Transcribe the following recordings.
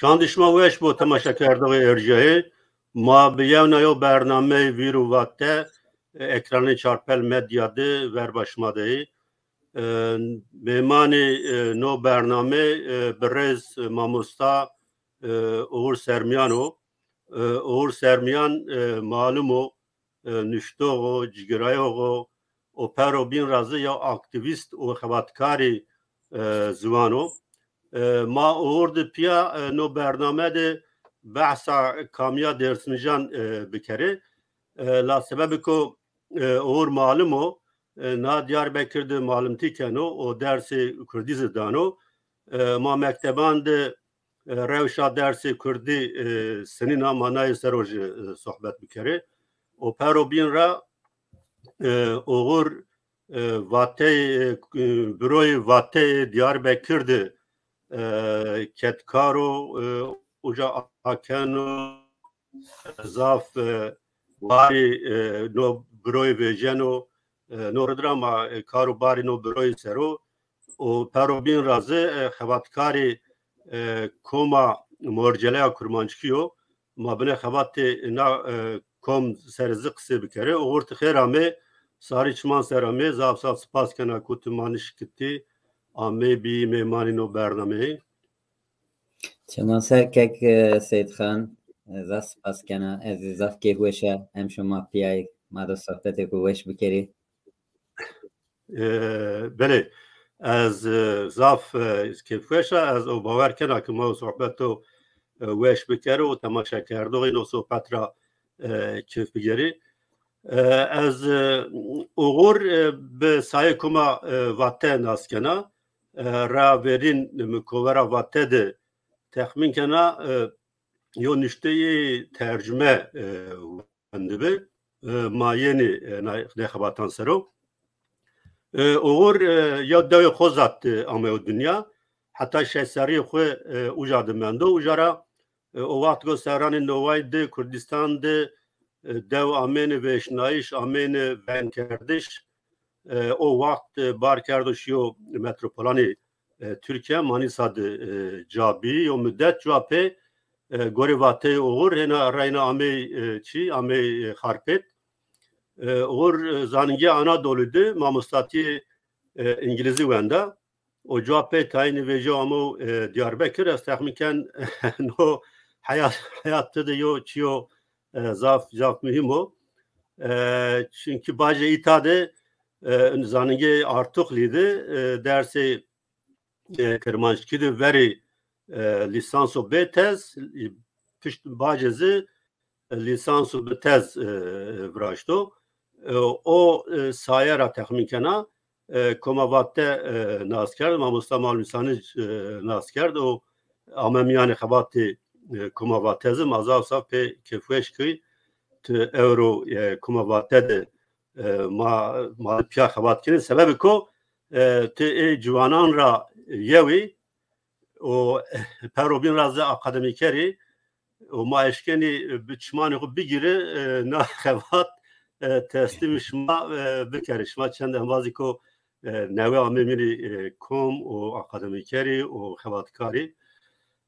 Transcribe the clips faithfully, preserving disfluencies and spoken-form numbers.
Çand şima weş bo, temaşekerdoxê erciyayê. Ma bi yewna yew bernameyê Vîr û Vate, e, ekranê Çarpel Medya de verba şima de yê. E, mêmanê, e, no bername, e, birêz, e, mamosta, e, Oğur Sermiyan o. E, Oğur Sermiyan, e, malum o, e, nuştox o, cigirayox o, o pero bîn ra zî yew aktîvîst û xebatkarî, e, ziwan o. E, ma Oğur di pîya, e, no bername de behsa kamîya dêrsmijan, e, bikerê. E, la sebebê ko, e, Oğur malim o, e, na Diyarbekir de malimtî keno û dersê kurdî zî dano. E, ma mekteban de, e, rewşa dersê kurdî, e, senîn a, ma nayê ser o jî, e, sohbet bikerê. O pero bîn ra, e, Oğur, e, vateyê, e, büroyê vateyê Diyarbekir de, e, kedkar o, e, uca akeno, zaf, e, barî, e, no büroyê vejeno, e, no rid ra ma, e, kar û barî no büroyê ser o. O pero bîn ra zî, e, xebatkarê, e, koma Morceleya Kurmanckî yo. Ma binê xebatê na, e, kom ser zî qisê bikerê. Oğur, ti xêr amê, sarî çiman ser amê, zaf zaf spas kena ku ti ma nişkitî, amê bî mêmanê no bernameyî. Çiman ser kek, e, Seyîdxan, e, zaf spas kena. Ez zî zaf keyfweş a, em şima pîyayî ma do sohbetêko weş bikerî. E, belê, ez, e, zaf, e, keyfweş a, ez o bawer kena ke ma o sohbeto, e, weş bikerî û temaşekerdoxî no sohbet ra, e, keyf bigerî. E, ez, e, Oğur, e, bi sayê koma, e, Vate nas kena. E, rea verîn mi kovera Vate de texmîn kena, e, yo nuşteyê tercume, e, wendibi. E, ma yenî, e, na, nê xebatan ser o. E, Oğur, e, yew dewê xo zat, e, ameyo dinya. Heta şeş serrîyê xo, e, uca de mendo. Uca ra, e, o waxt go serranê noway de Kurdîstan de, e, dew amêne vêşnayîş, amêne vengkerdiş. E, o waxt, e, bar kerdo şîyo metropolanê, e, Tirkîya, Manîsa de, e, ca bî. Yo mudet cuwa pê, e, gorê vateyê Oğur hêna reyna amey, e, çî, amey, e, Xarpêt. E, Oğur, e, zaningê Anadolî de mamostatîyê, e, îngilîzî wenda. O cuwa pê tayînî vejîyo amo, e, Diyarbekir. Ez texmîn ken no heyat, heyat de yo çîyo, e, zaf, zaf muhîm o. E, çunkî bacê îta de, e, zaningê Artuxlî de, e, dersê, e, Kirmanckî de verê, e, lîsanso bê tez, e, pişt bacê zî, e, lîsanso bi tez, e, viraşto. E, o, e, saye ra texmîn kena, e, Koma Vate, e, nas kerd, mamosta Malmîsanij, e, nas kerd. O ame mîyanê xebatê, e, Koma Vate zî. Ma zaf zaf pê kêfweş kî ti ewro, e, Koma Vate de, e, ma, ma pîya xebat kenê. Sebebê ko, e, ti ê ciwanan ra yew î, û pero bîn ra zî akademîker î û ma eşkenî bi çimanê xo bigîrî, e, na xebat, e, teslîmî şima, e, bikerî. Şima çend embazî ko, e, newe amê mînî, e, kom û akademîker î û xebatkar î.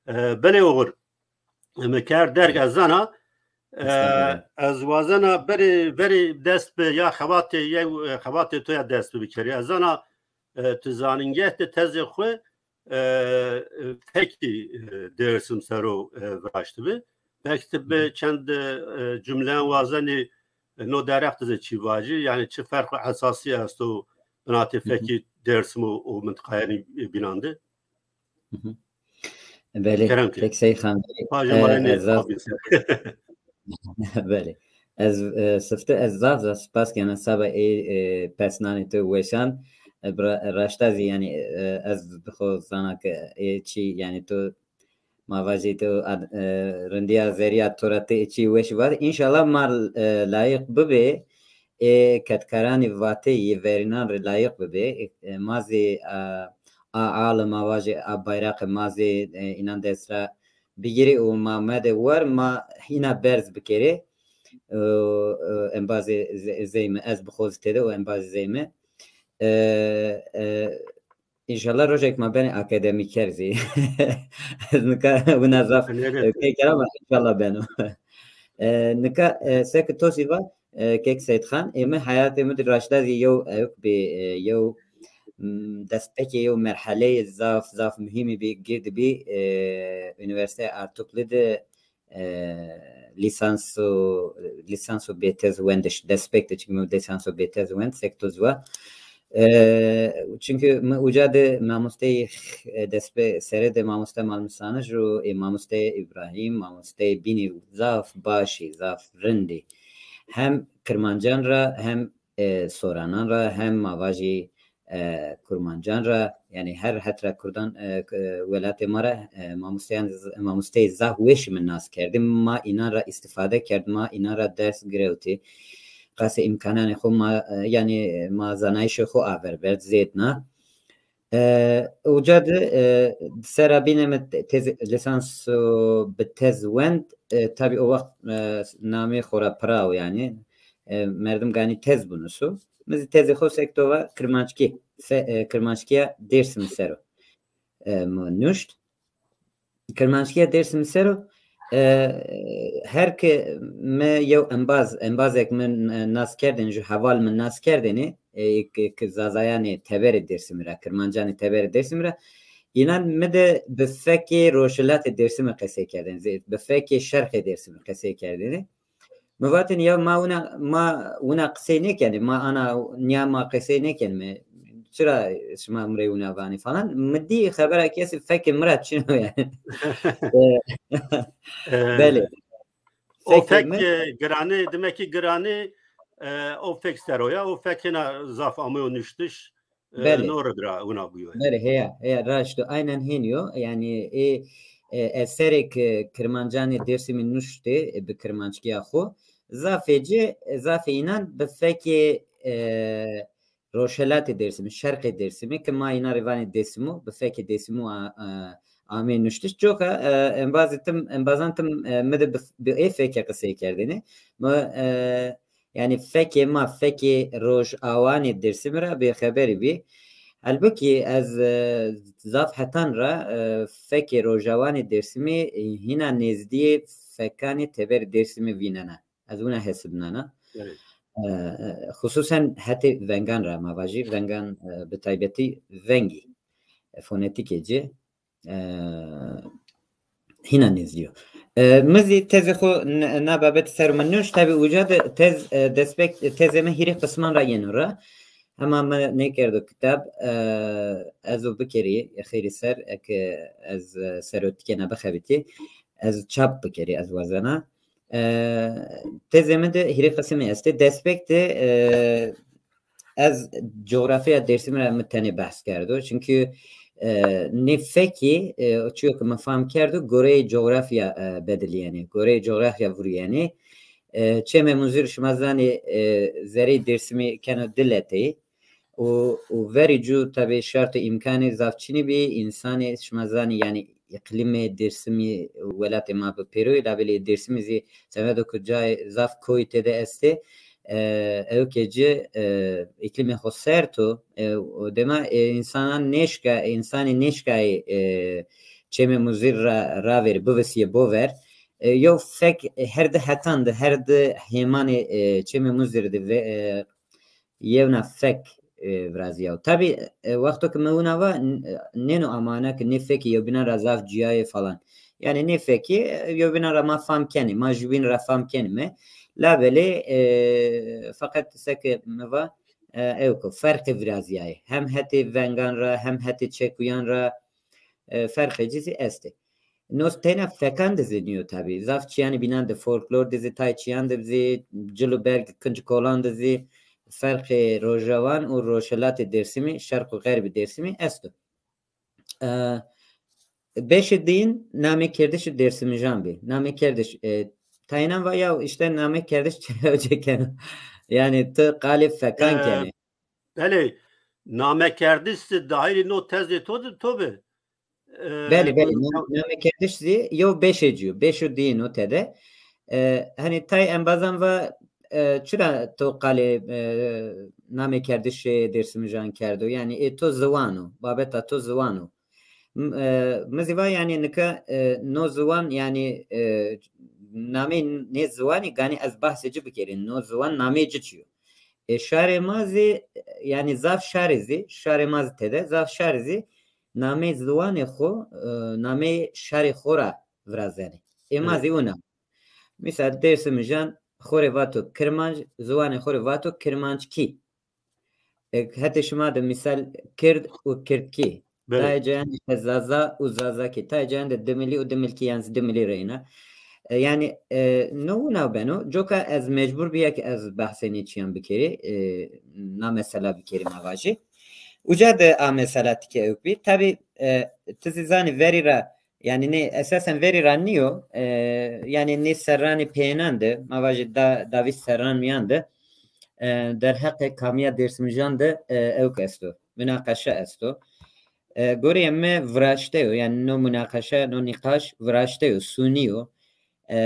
E, belê Oğur, mi kerd derg, ez zana, e, Estağfurullah. Ez wazena berê, berê dest bi ya xebatê, yew, e, xebatê to ya dest bi bikerî. Ez zana, e, tu zanîngeh de tezê xwu, e, e, fekî, e, Dêrsim ser o, e, viraştibi. Belkî tu bi Hı hı. çend, e, cumleyan wazenî, e, no derheq de zî çî vajî, yanî çi ferq û esasî esto binatê Hı hı. fekî Dêrsim û, û mintiqayanî bînan de? Hı hı. Belê, Kerem ke. Pek Seyîd Xan Bey. Paja E, ma enê ez zaf abî ser. Belê. Ez, e, sifte ez zaf zaf spas kena seba ê, e, pesnanê tu weşan. E, bira-, raşta zî, yanî, e, ez bi xo zana ke ê çî, yanî tu, ma vajî tu ad-, e, rindiya zerrîya to ra ti ê çî weş vat. Înşallah ma, e, layîq bibê. Ê kedkaranê Vateyî yê verînan rê layîq bibê. E, ma zî, e, a alê ma vajê, a bayraqê ma zî, e, înan dest ra bigîrê û ma mede war, ma hîna berz bikerê. E, e, embazê ze-, zey mi, ez bi xo zî tede û embazê zey mi. E, e, Înşallah rojek ma benê akademîker zî. Ez nika wina zaf, e, key kera ama înşallah beno. E, nika, e, seke to zî va, e, kek Seyîdxan, ê mi heyatê mi de raşta zî yew ewk bî, e, yew, m, destpêkê yew merheleyê zaf, zaf muhîmî bî, girdî bî, e, Unîversîteya Artuklu de e, lîsanso, lîsanso bêtez wendiş, destpêk de çimkî mi lîsanso bêtez wend, sek to zî va. E, çimkî mi uca de mamosteyî, e, destpê serê de mamoste Malmîsanij û, e, mamoste Îbrahîm, mamoste bînî zaf başî, zaf rindî. Hem Kirmancan ra hem e, soranan ra hem ma vajî, e, kurmancan ra, yanî her het ra kurdan, e, k-, e, welatê ma ra, e, mamosteyan z-, mamosteyê zaf weşî mi nas kerdî. Ma înan ra îstîfade kerd, ma înan ra ders girewtî. Qasê îmkananê xo ma, e, yanî ma zanayîşê xo aver berd, zêdna. E, uca de, e, sera bîne mi te-, tez, lîsans, o, bi tez wend, e, tabî o wext, e, namê xo ra pira o yanî. E, merdim ganî tez binuso. Mi zî tezê xo sek to va kirmanckî, fe-, e, kirmanckîya Dêrsimî ser o, e, mi nuşt. Kirmanckîya Dêrsimî ser o, e, her ke mi yew embaz, embazek mi n-, nas kerdêne, ju heval mi nas kerdêne, e, ke, ke zazayanê teberê Dêrsimî ra, kirmancanê teberê Dêrsimî ra, înan mi de bi fekê rojhilatê Dêrsimî qesey kerdêne, zê-, bi fekê şerqê Dêrsimî qesey kerdêne. Mi vatêne ya ma wina, ma wina qisey nêkenê, ma ana nîya ma qisey nêkenîme. Çira şima mi rê wina vanê falan. Mi dî xebera kesî fekê mi ra çin o yanî. E, E, belê. O fek, e, giranê, demek ki giranê, e, o fek ser o ya, o fek hêna zaf ameyo nuştiş. E, belê. No rid ra wina bîyo. Belê, heya, heya, raşt o. Aynen hênî yo. Yanî, ê, e, eserê ke Kirmancanê Dêrsimî nuştê, e, bi kirmanckîya xo. Zafê ci, e, zafê înan bi fekê, e, rojhelatê Dêrsimî, şerqê Dêrsimî, ke ma înan rê vanê Dêsimo, bi fekê Dêsimo a, a, amê nuştiş. Coka, e, embazê tim, embazan tim, e, mi de bi, bi ê fekê qisey kerdêne. Mi, e, Yanî fekê ma, fekê rojawanê Dêrsimî ra bêxeberî bî. Halbukî ez, e, zaf hetan ra, e, fekê rojawanê Dêrsimî, e, hîna nêzdîyê fekanê teberê Dêrsimî vînena. Ez wina hesibnena. Evet. E, e, xusûsen hetê vengan ra ma vajî, vengan, e, bi taybetî vengî, e, fonetîkê ci. E, hîna nêzdî yo. E, mi zî tezê xo n-, na babet ser mi nuşt. Tabî uca de tez, e, destpêk, tezê mi hîrê qisman ra yeno ra. Hema mi nêkerdo kitab, e, ez o bikerî, xeyrî ser, eke ez, e, serotîkê na bixebitî, ez çap bikerî, ez wazena. E, tezê mi de hîrê qisimî estê. Destpêk de, e, ez cografya Dêrsimî ra mi tenê behs kerdo. Çimkî, e, nê fekî, e, çîyo ke mi fam kerdo, goreyê cografya, e, bedilîyenê, goreyê cografya vurîyenê. E, Çemê Muzir şima zanê, e, zereyê Dêrsimî keno di leteyî. Û, û verî cû tabî şert û îmkanê zaf çinî bî, însanê şima zanî, yanî îqlîmê Dêrsimî, welatê ma bi pêro yê, labelê Dêrsimî zî semedo ku cayê zaf koyî tede estê, e, ewkê ci, e, îklîmê xo sert o, e, û dema, e, însanan nêşka, însanê nêşkayê, e, Çemê Muzir ra, ravêrê, bivisîyê bover. E, yew fek, e, her di hetan de, her di hêmanê, e, Çemê Muzir de ve, e, yewna fek, e, virazîyaw. Tabî, e, wexto ke mi wina va, n-, e, nêno amana ke nê fekî yewbînan ra zaf cuyayê falan. Yanî nê fekî, e, yewbînan ra ma fam kenî, ma jubîn ra fam kenîme. Labelê, e, feqet seke mi va, e, ewk o, ferqê virazîyayê. Hem hetê vengan ra, hem hetê çekuyan ra, e, ferqê ci zî estê. No teyna fekan de zî nîyo tabî. Zaf çîyanê bînan de, folklor de zî, tay çîyan de zî, cil û berg, kinc kolan de zî ferqê rojawan û rojhelatê Dêrsimî, şerq û xerbî Dêrsimî esto. E, beşê diyin namekerdişê Dêrsimijan bî. Namekerdîş, e, tayînan va ya îşte namekerdîş çi hewce keno. Yanî ti qalê fekan E, kenê. Belê, namekerdiş zî dahilî no tezê to de, to bi? E, belê, belê. Na-, namekerdiş zî yew beşê ci yo, beşo diyê no tede. E, hanî tay embazan va, e, çira to qalê, e, namekerdişê Dêrsimijan kerdo. Yanî ê to ziwan o, babeta to ziwan o. M-, e, mi zî va yanî nika, e, no ziwan yanî, e, nameyê nê ziwanî ganî ez bahsê ci bikerî. No ziwan nameyê ci çi yo? E, şarê ma zî, e, yanî zaf şarê zî, şarê ma zî tede, zaf şarê zî nameyê ziwanê xo, e, nameyê şarê xo ra virazenê. Ê ma Evet. zî wina. Mîsal Dêrsimijan xo rê vato Kirmanc, ziwanê xo rê vato Kirmanckî. E, hetê şima de mîsal Kird û Kirdkî. Belê. Tayê cayan de Zaza û Zazakî. Tayê cayan de Dimilî û Dimilkî yan zî Dimilî reyna. E, yanî, e, no wina beno. Coka ez mecbur bîya ke ez behsê nê çîyan bikerî, e, na mesela bikerî ma vajî. Uca de a mesela tike ewk bî. Tabî, e, ti zî zanî verî ra, yanî nê esasen verî ra nîyo, e, yanî nê serranê peyênan de, ma vajî da, da vîst serran mîyan de, e, derheqê kamiya Dêrsimijan de, e, ewk esto, munaqeşe esto. E, goreyê mi viraşte yo, yanî no munaqeşe, no nîqaş viraşte yo, sunî yo. E,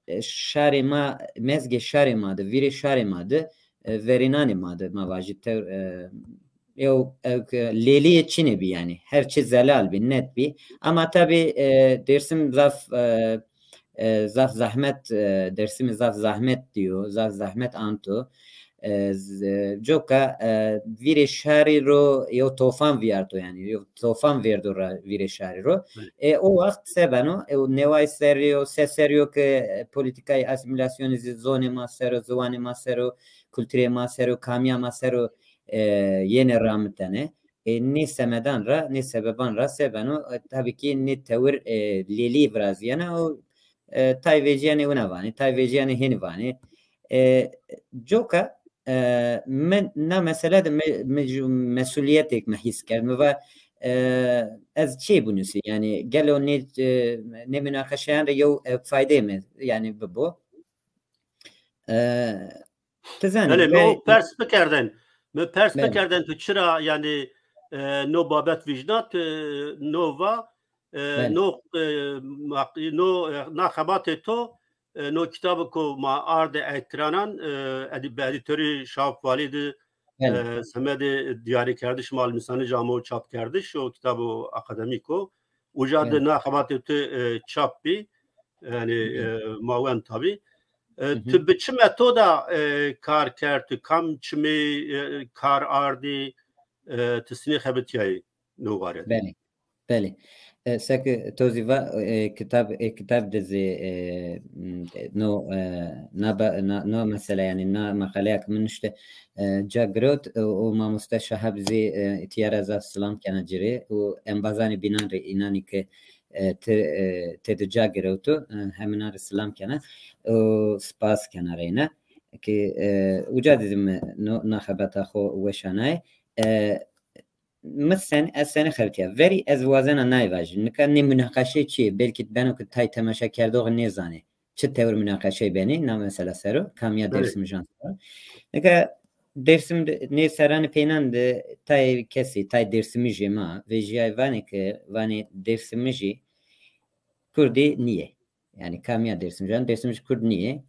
e, şarê ma, mezgê şarê ma de, vîrê şarê ma de, e, verênanê ma de, ma vajî tewr, e, ew, ew ke lêlîyê çinê bî yanî. Her çi zelal bî, net bî. Ama tabî, e, Dêrsim zaf, e, e, zaf zehmet, e, Dêrsimî zaf zehmet dîyo, zaf zehmet anto. E, z-, coka, e, vîrê şarî ro yew tofan vîyarto yanî, yew tofan vêrdo ra vîrê şarî ro. Evet. E, o wext se beno? E, o neway serî yo, se serî yo ke, e, polîtîkayê asîmîlasyonî zî zonê ma ser o, ziwanê ma ser o, kulturê ma ser o, kamiya ma ser o, e, yenê ramitene. E, nê semedan ra, nê sebeban ra se beno? E, tabî kî nê tewir, e, lêlî virazîyena û, e, tay vecîyenê wina vanê, tay vecîyenê hênî vanê. E, coka, e, mi na mesele de mi, mi ju mesulîyetêk mi hîs kerd. Mi va, e, ez çiyê binusî? Yanî gelo nê, e, nê munaqeşeyan rê yew, e, faydeyê mi yanî bibo. E, Ti zanî, belê, mi pers bikerdên. Mi pers bikerdên tu çira, yanî, e, no babet vîjna, tu, e, no va, e, no, e, maq-, no, e, na xebatê to, e, no kitabê ko ma arde ekranan, e, edî-, bi edîtorî Şawab Valî de, e, semedê diyarîkerdiş mal mîsanij amo çapkerdiş, o kitabo akademîk o. Uca de na xebatê tu, e, çap bî. Yanî, e, ma wen tabî. E, tu bi çi metoda, e, kar kerd, tu kam çimê, e, kar ardî, e, tu sinî xebitîyayî no ware de? Belê. Belê. E, seke to zî va, e, kitab, e, kitab de zî, e, m, no, e, na ba-, na, no mesela, yanî na meqaleya ke mi nuşte, e, ca girewt, e, û mamoste Şahab zî, e, îtya ra zaf silam kena ci rê û embazanê bînan rê, înanî ke, e, te-, e, têde ca girewto, e, heminan rê silam kena û spas kena reyna. Ke, e, uca de zî mi no, na xebata xo weşanayê. E, mi sen, ez senî xebitîya? Verî ez wazena nayê vajî. Nika nê munaqeşeyê çi yê? Belkî beno ke tay temaşekerdoxî nêzanê çi tewir munaqeşeyê benê na mesela ser o, kamiya Dêrsimijan ser o. Nika Dêrsim de, nê serranê peyênan de tayê kesî, tay Dêrsimijê ma vejîyayê vanê ke, vanê Dêrsimijî kurdî nîyê. Yanî kamiya Dêrsimjan, Dêrsimij kurd nîyê.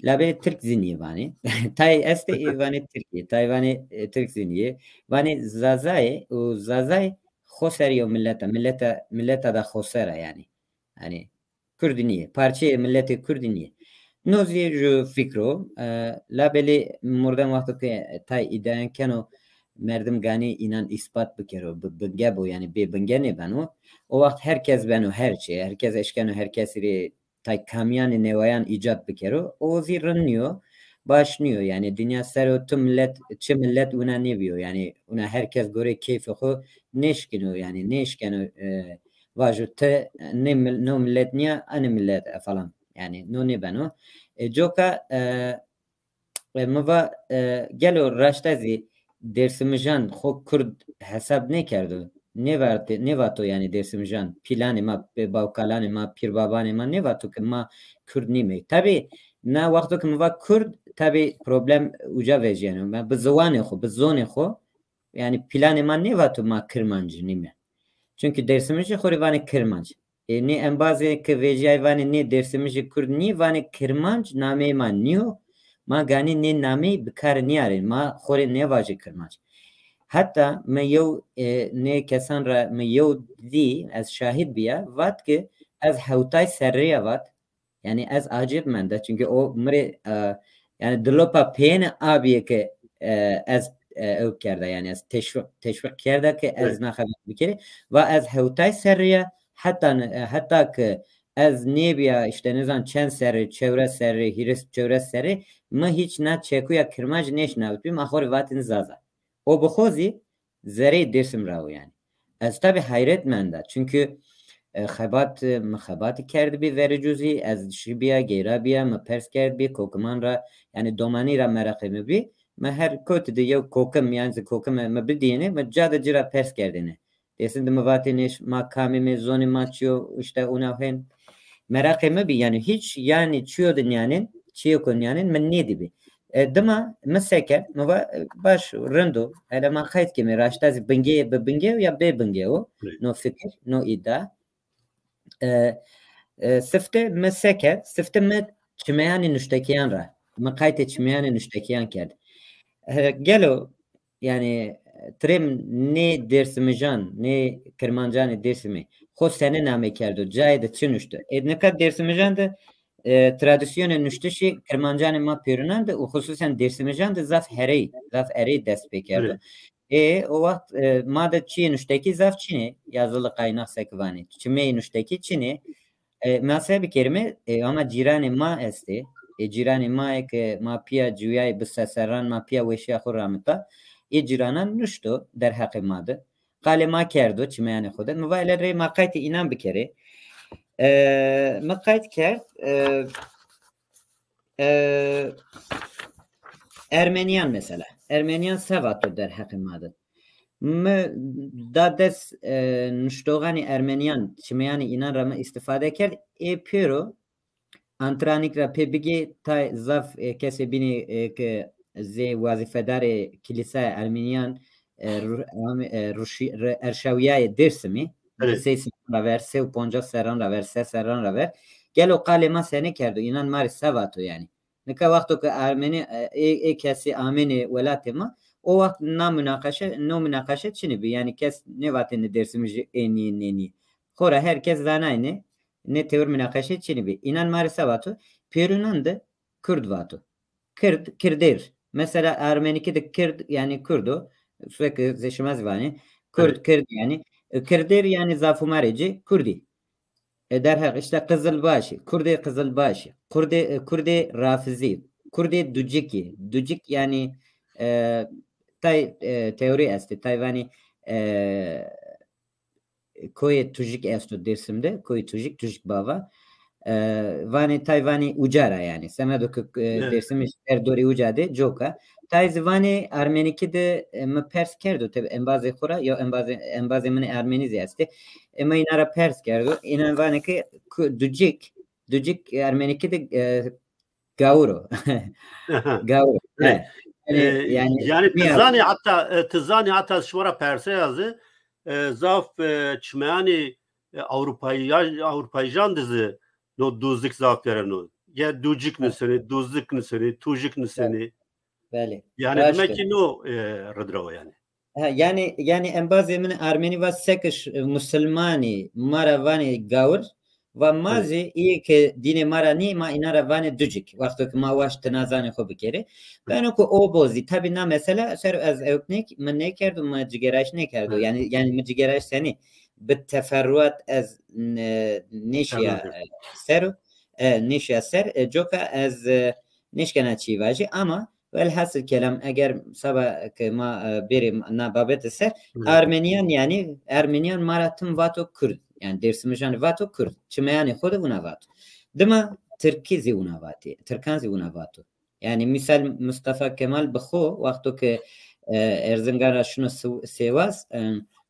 Labelê tirk zî nîyê vanê. Tay estê ê vanê tirk ê, tay vanê, e, tirk zî nîyê. Vanê Zazayê û Zazay xoser yew millet a, millet a, millet a da xoser a yanî. Yanî kurdî nîyê. Parçeyê miletê kurdî nîyê. No zî ju fikr o, e, labelê mordem wexto ke tay îdîayan keno, merdim ganî înan îspat bikero, bi binge bo, yanî bê binge nêbeno. O wext her kes beno her çi, her kes eşkeno her kesî rê tay kamiyanê newayan îcad bikero. O zî rind nîyo, baş nîyo. Yanî dinya ser o tu milet, çi milet wina nêbîyo. Yanî wina her kes goreyê keyfê xo nêşkîno, yanî nêşkeno, e, vajo ti nê mil-, no milet nîya, enê milet e falan. Yanî no nêbeno. E, coka, e, e, mi va, e, gelo raşta zî Dêrsimijan xo kurd hesab nêkerdo? Nêvarte-, nêvato yanî Dêrsimijan, pîlanê ma, e, bawkalanê ma, pîrbabanê ma nêvato ke ma kurd nîmey? Tabî na wexto ke mi va kurd, tabî problem uca vejîyeno. Ma bi ziwanê xo, bi zonê xo, yanî pîlanê ma nêvato ma kirmanc nîme. Çunkî Dêrsimijî xo rê vanê kirmanc. E, nê embazê ke vejîyayê vanê nê Dêrsimijî kurd nîyê, vanê kirmanc nameyê ma nîyo. Ma ganî nê nameyî bi kar nîyarên, ma xo rê nêvajê kirmanc. Heta mi yew, e, nê kesan ra mi yew dî, ez şahid bîya, vat ki ez hewtay serrî ya vat. Yanî ez acib menda, çunkî o mi rê, e, yanî dilopa peyêne a bîye ke, e, ez, e, ew kerda, yanî ez teşwîq, teşwîq kerda ke ez na xebet bikerî. Va ez hewtay serrî ya, heta, e, heta ke ez nêbîya, îşte, nizan çend serrî, çewres serrî, hîris çewres serrî, mi hîç na çekuya kirmanc nêşnawitbî, ma xo rê vatîn Zaza. O bi xo zî zereyê Dêrsim ra wo yanî. Ez tabî heyret menda. Çunkî, e, xebat, e, mi xebatî kerdibî verê cû zî, ez şibîya, geyrabîya, mi pers kerdbî, kokiman ra, yanî domanî ra meraqê mi bî. Mi her kotî de yew kokim, yanî zî kokime mi bidîyêne, mi ca de ci ra pers kerdêne. Dêrsim de mi vatêne, ma kam îme, zonê ma çi yo, îşte ûna hên. Meraqê mi bî, yanî hîç, yanî çiyo de nîyanên, çiyêko nîyanên mi nêdîbî. E, dima mi se kerd, mi va, e, baş, rind o, hele ma qeyd keme, raşta zî bingê, bi bingê ya bê bingê o, no fikir, no îdia. E, e, sifte mi se kerd, sifte mi çimeyanê nuştekîyan ra, mi qaytê çimeyanê nuştekîyan kerd. E, gelo, yanî, tirêm nê Dêrsimijan, nê Kirmancanê Dêrsimî xo sene name kerdo, cayê de çi nuşto? Ê nika Dêrsimijan de, e, tradisyonê nuştişî Kirmancanê ma pêrûnan de û xusûsen Dêrsimijan de zaf herey, zaf erey dest pê kerdo. Ê, o waxt, e, ma de çiyê nuştekî zaf çin ê, yazılı kaynak seki vanê. Çimeyê nuştekî çin ê. E, ma se bikerîme, e, ama cîranê ma estê. E, cîranê ma ê ke ma pîya ciwîyayê bi seserran, ma pîya weşîya xo ramita. Ê cîranan nuşto derheqê ma de. Qalê ma kerdo çimeyanê xo de. Mi va hele rê ma qaytê înan bikerê. E, mi qayt kerd, e, e, Ermenîyan mesela. Ermenîyan se vato derheqê ma de? Mi da des, e, nuştoxanê Ermenîyan, çimeyanê înan ra mi îstîfade kerd. Ê pêro Antranik ra pê bigê, tay zaf, e, kesê bînê, e, ke zê wazîfedarê Kîlîsaya Ermenîyan, e, ru-, am-, e, ruşî-, re-, erşawîyayê Dêrsimî, sey serran ra ver, sey û poncas serran ra ver, se serran ra ver. Gelo qalê ma senî kerdo? Înan ma rê se vato yanî? Nika wexto ke Armenî, e, ê, ê kesî amênê welatê ma, o waxt na munaqeşe, no munaqeşe çinî bî. Yanî kes nêvatêne Dêrsimijî ê nîyê, nê nîyê. Xora her kes zanayne, nê tewir munaqeşe çinî bî. Înan ma rê se vato? Pêrûnan de Kurd vato. Kird, Kirdêr. Mesela Armenîkî de Kird, yanî Kurd o. Sürekli zê şima zî vanê. Kurd, Kird yanî. E, Kirdêr yanî zafûmarê ci Kurdî. E, derheq, îşte Qizilbaşî, Kurdê Qizilbaşî, Kurdê, e, Kurdê Rafizî, Kurdê Ducikî. Ducik yanî, e, tay, e, teorî estê, tay vanî, e, koyê Tujik esto Dêrsim de, koyê Tujik, Tujik Bava. E, vanê tay vanê uca ra yanî. Semedo ke, e, Dêrsimî ser dorê uca de coka. Tay zî vanê Armenîkî de, e, mi pers kerdo, tabi embazê xo ra, ya embazê, embazê min ê Armenî zî estê. E, mi îna ra pers kerdo. Înan vanê ke ku-, Ducik, Ducik Armenîkî de, e, gawir o. Gawir o. He. Yanî, e, yanî, yanî ti zanî heta, e, ti zanî heta şima ra perseya zî, e, zaf, e, çimeyanê, e, Ewropayî-, Ewropayîjan de zî no Duzik zaf vereno. Ya Ducik nusenê, Duzik nusenê, Tujik nusenê. Belê. Yanî demek ki no, e, rid ra o yanî. Ha, yanî, yanî embazê min Armenî va seke ş-, musilmanî ma ra vanê gawir, va ma zî îyê ke dînê ma ra nîyê, ma înan ra vanê Ducik. Wexto ke ma waşt tina zanê xo bikerê. Beno ke o bo zî. Tabî na mesela ser ez ewk nêk-, mi nêkerdo, mi cigerayîş nêkerdo. Yanî, yanî mi cigerayîş senî? Bi teferruat ez n-, nêşîya, e, ser o, e, nêşîya ser, e, coka ez, e, nêşkena çî vajî ama Welhasil kelam, eger saba ke ma, e, bêrê na babete ser, Armenîyan, yanî Ermenîyan ma ra tim vato Kurd. Yanî Dêrsimijan vato Kurd. Çimeyanê xo de wina vato. Dima Tirkî zî wina vatê. Tirkan zî wina vato. Yanî mîsal Mustafa Kemal bi xo wexto ke, e, Erzingan ra şino Siw-, Sêwas, e,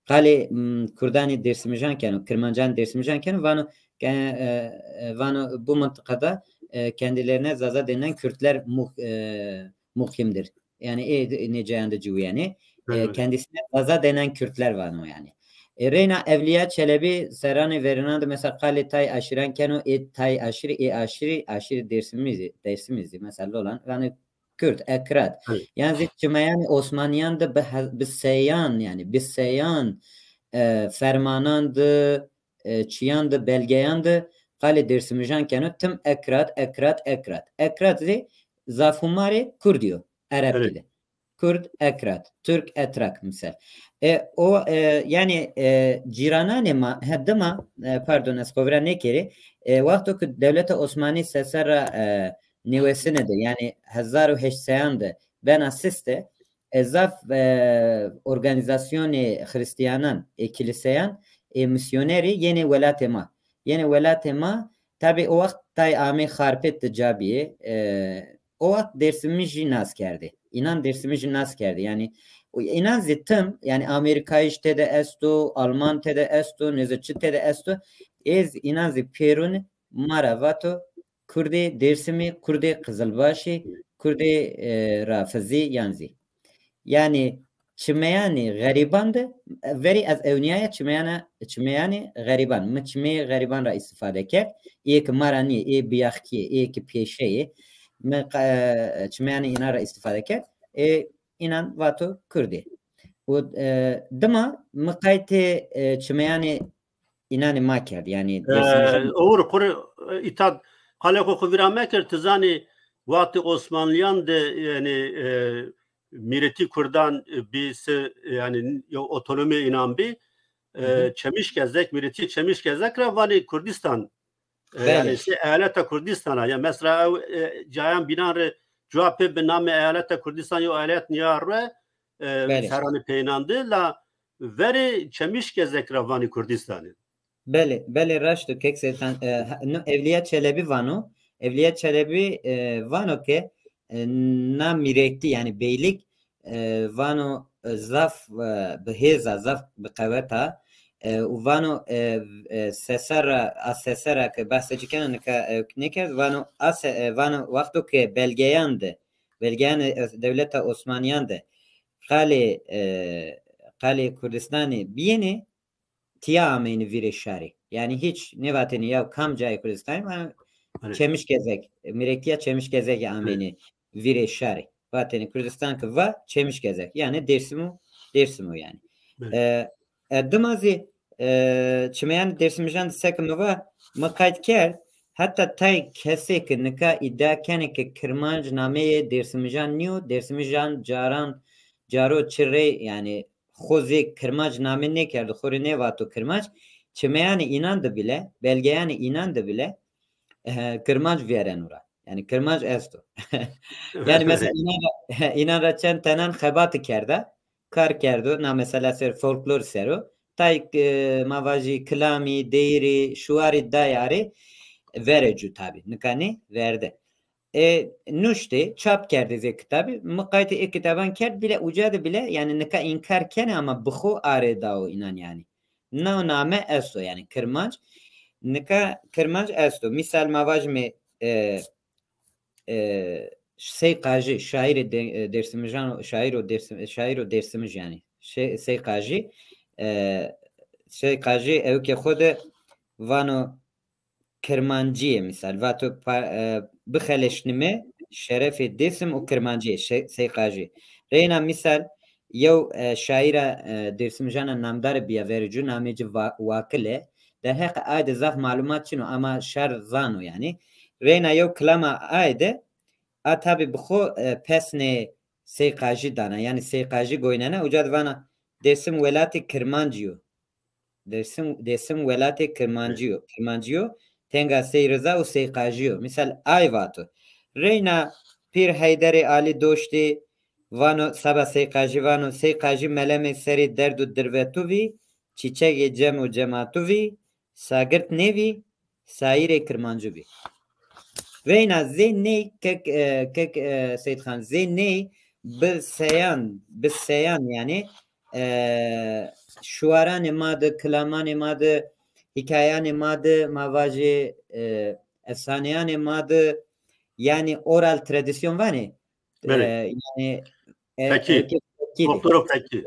qalê, m, Kurdanê Dêrsimijan keno, Kirmancanê Dêrsimijan keno, vano, ke-, e, e, vano bu mıntıkada, e, kendilerine Zaza denilen Kürtler mu-, e, muqîmdir. Yanî ê nê cayan de ciwîyenê. E, kendisine Zaza denen Kürtler vano yanî. E, reyna Evliya Çelebi serranê verênan de mesela qalê tay aşîran keno, ê tay aşîrî, ê aşîrî, aşîrê Dêrsimî zî, Dêrsimî zî mesela Lolan, yanî Kurd, Ekrad. Yanî zî çimeyanê Osmanîyan de bi he-, bi seyan, yanî bi seyan, e, fermanan de, e, çîyan de, belgeyan de qalê dêrsimijan keno, tim Ekrad, Ekrad, Ekrad. Ekrad zî zafûmarê Kurdî yo, Erebkî de. Kurd, Ekrad, Türk, Etrak, misal. E, o, e, yanî, e, cîrananê ma, he, dima, e, pardon, ez xo vira nêkerî, e, wexto ke dewleta Osmanî seserra, e, newesine de, yanî hezar û heşt seyan de bena siste, e, zaf, e, organîzasyonê xirîstîyanan, ê kilîseyan, ê misyonerî yenê welatê ma. Yenê welatê ma, tabî o wext tay amê Xarpêt de ca bîyê, e, o wext Dêrsimijî nas kerdê. Înan Dêrsimijî nas kerdê. Yanî, û înan zî tim, yanî Amerîkayij tede esto, Alman tede esto, nêze çi tede esto. Ez înan zî pêrune ma ra vato, Kurdê Dêrsimî, Kurdê Qizilbaşî, Kurdê, e, Rafizî yan zî. Yanî çimeyanê xerîban de, verî ez ewnîyaya çimeyana, çimeyanê xerîban. Mi çimeyê xerîban ra îstîfade kerd. Ê ke ma ra nîyê, ê biyaxkî yê, ê ke pêşe yê. Mi qa-, çimeyanê înan ra îstîfade kerd. Ê, înan vato Kurdî. Û, e, dima mi qaytê, e, çimeyanê înanê ma kerd. Yanî Dêrsimijî. E, owr, qure, e, îta qalê xo xo vîra mekir, ti zanî, wextê Osmanlîyan de, yanî, e, mîretî Kurdan, e, bî se, yanî, yew otonomî înan bî, e, Çemişgezek, mîretî Çemişgezek ra vanî Kurdistan. E, yanî, se eyaleta Kurdistan a. Ya mesela ew, e, cayan bînan rê cuwa pê bi namê eyaleta Kurdistan yew eyalet nîya rê, e, serranê peynan de, la verê Çemişgezek ra vanî Kurdistanî. Belê, belê, raşt o kek Seyîd Xan. E, ha, no, Evlîya Çelebî vano. Evlîya Çelebî, e, vano ke, e, na mîretî, yanî beylik, e, vano, e, zaf, e, bi hêz a, zaf bi qewet a. E, û vano, e, e, seserra, a seserra ke behsê ci kena nika, e, nêkerd, vano, a se-, e, vano wexto ke belgeyan de, belgeyanê, e, dewleta Osmanîyan de qalê, e, qalê Kurdistanî bîyêne, tîya ameynî vîrê şarî. Yanî hîç nêvatêne ya kam cayê Kurdistanî, ma Çemişgezek, mîretîya Çemişgezekî ameynî vîrê şarî. Vatêne Kurdistan ke va Çemişgezek. Yanî Dêrsim o, Dêrsim o yanî. E, e, dima zî, e, çimeyanê Dêrsimijan de seke mi va, mi qayt kerd, heta tay kesê ke nika îdia kenê ke Kirmanc nameyê Dêrsimijan nîyo, Dêrsimijan caran, caro çi rey, yanî xo zê Kirmanc name nêkerdo, xo rê nêvato Kirmanc. Çimeyanê înan de bîle, belgeyanê înan de bîle, e, Kirmanc vîyereno ra. Yanî Kirmanc esto. Yanî mesela înan ra, înan ra çend tenan xebati kerda, kar kerdo, na mesela ser folklor ser o. Tay, e, ma vajî kilamî, deyîrî, şuarî day arê, verê cû tabî. Nika nê verde. E, nuştê, çap kerdê zê kitabî. Mi qaytê ê kitaban kerd bîle, uca de bîle, yanî nika înkar kenê ama bi xo arê dao înan yanî. No name esto yanî Kirmanc. Nika Kirmanc esto. Mîsal ma vajîme, e, e, Sey Qajî, şaîrê de-, e, Dêrsimijan, şaîro Dêrsim-, şaîro Dêrsimij yanî. Şey, Sey Qajî, e, Sey Qajî ewkê xo de vano, Kirmancîye mîsal. Vato pa-, e, bixeleşnime şerefê Dêsim û Kirmancîye, Şe-, Sey Qajî. Reyna mîsal yew, e, şaîra, e, Dêrsimijana namdare bîya verê cû, namê ci Va-, Wakil e. Derheqê aye de zaf malumat çin o ama şar zano yanî. Reyna yew kilama aye de, a tabî bi xo, e, pesnê Sey Qajî dana. Yanî Sey Qajî goynena, uca de vana Dêsim welatê Kirmancî yo. Dêsim, Dêsim welatê Kirmancî yo. Kirmancî yo, tenga Sey Riza û Sey Qajî yo. Mîsal ay vato. Reyna Pîr Heyderê Alî Doştî vano, seba Sey Qajî vano, Sey Qajî melemê serê derd û dirvetû vî, çîçegê cem û cematû vî, sagirt nêvî, saîrê Kirmancû bî. Reyna zê ney kek, e, kek, e, Seyîd Xan, zê ney bi seyan, bi seyan yanî, e, şuaranê ma de, kilamanê ma de, hîkayanê ma de, ma vajê, e, efsaneyanê ma de, yanî oral tradisyon vanê. Belê. E, yanî, e, fekî. Folkloro fekî.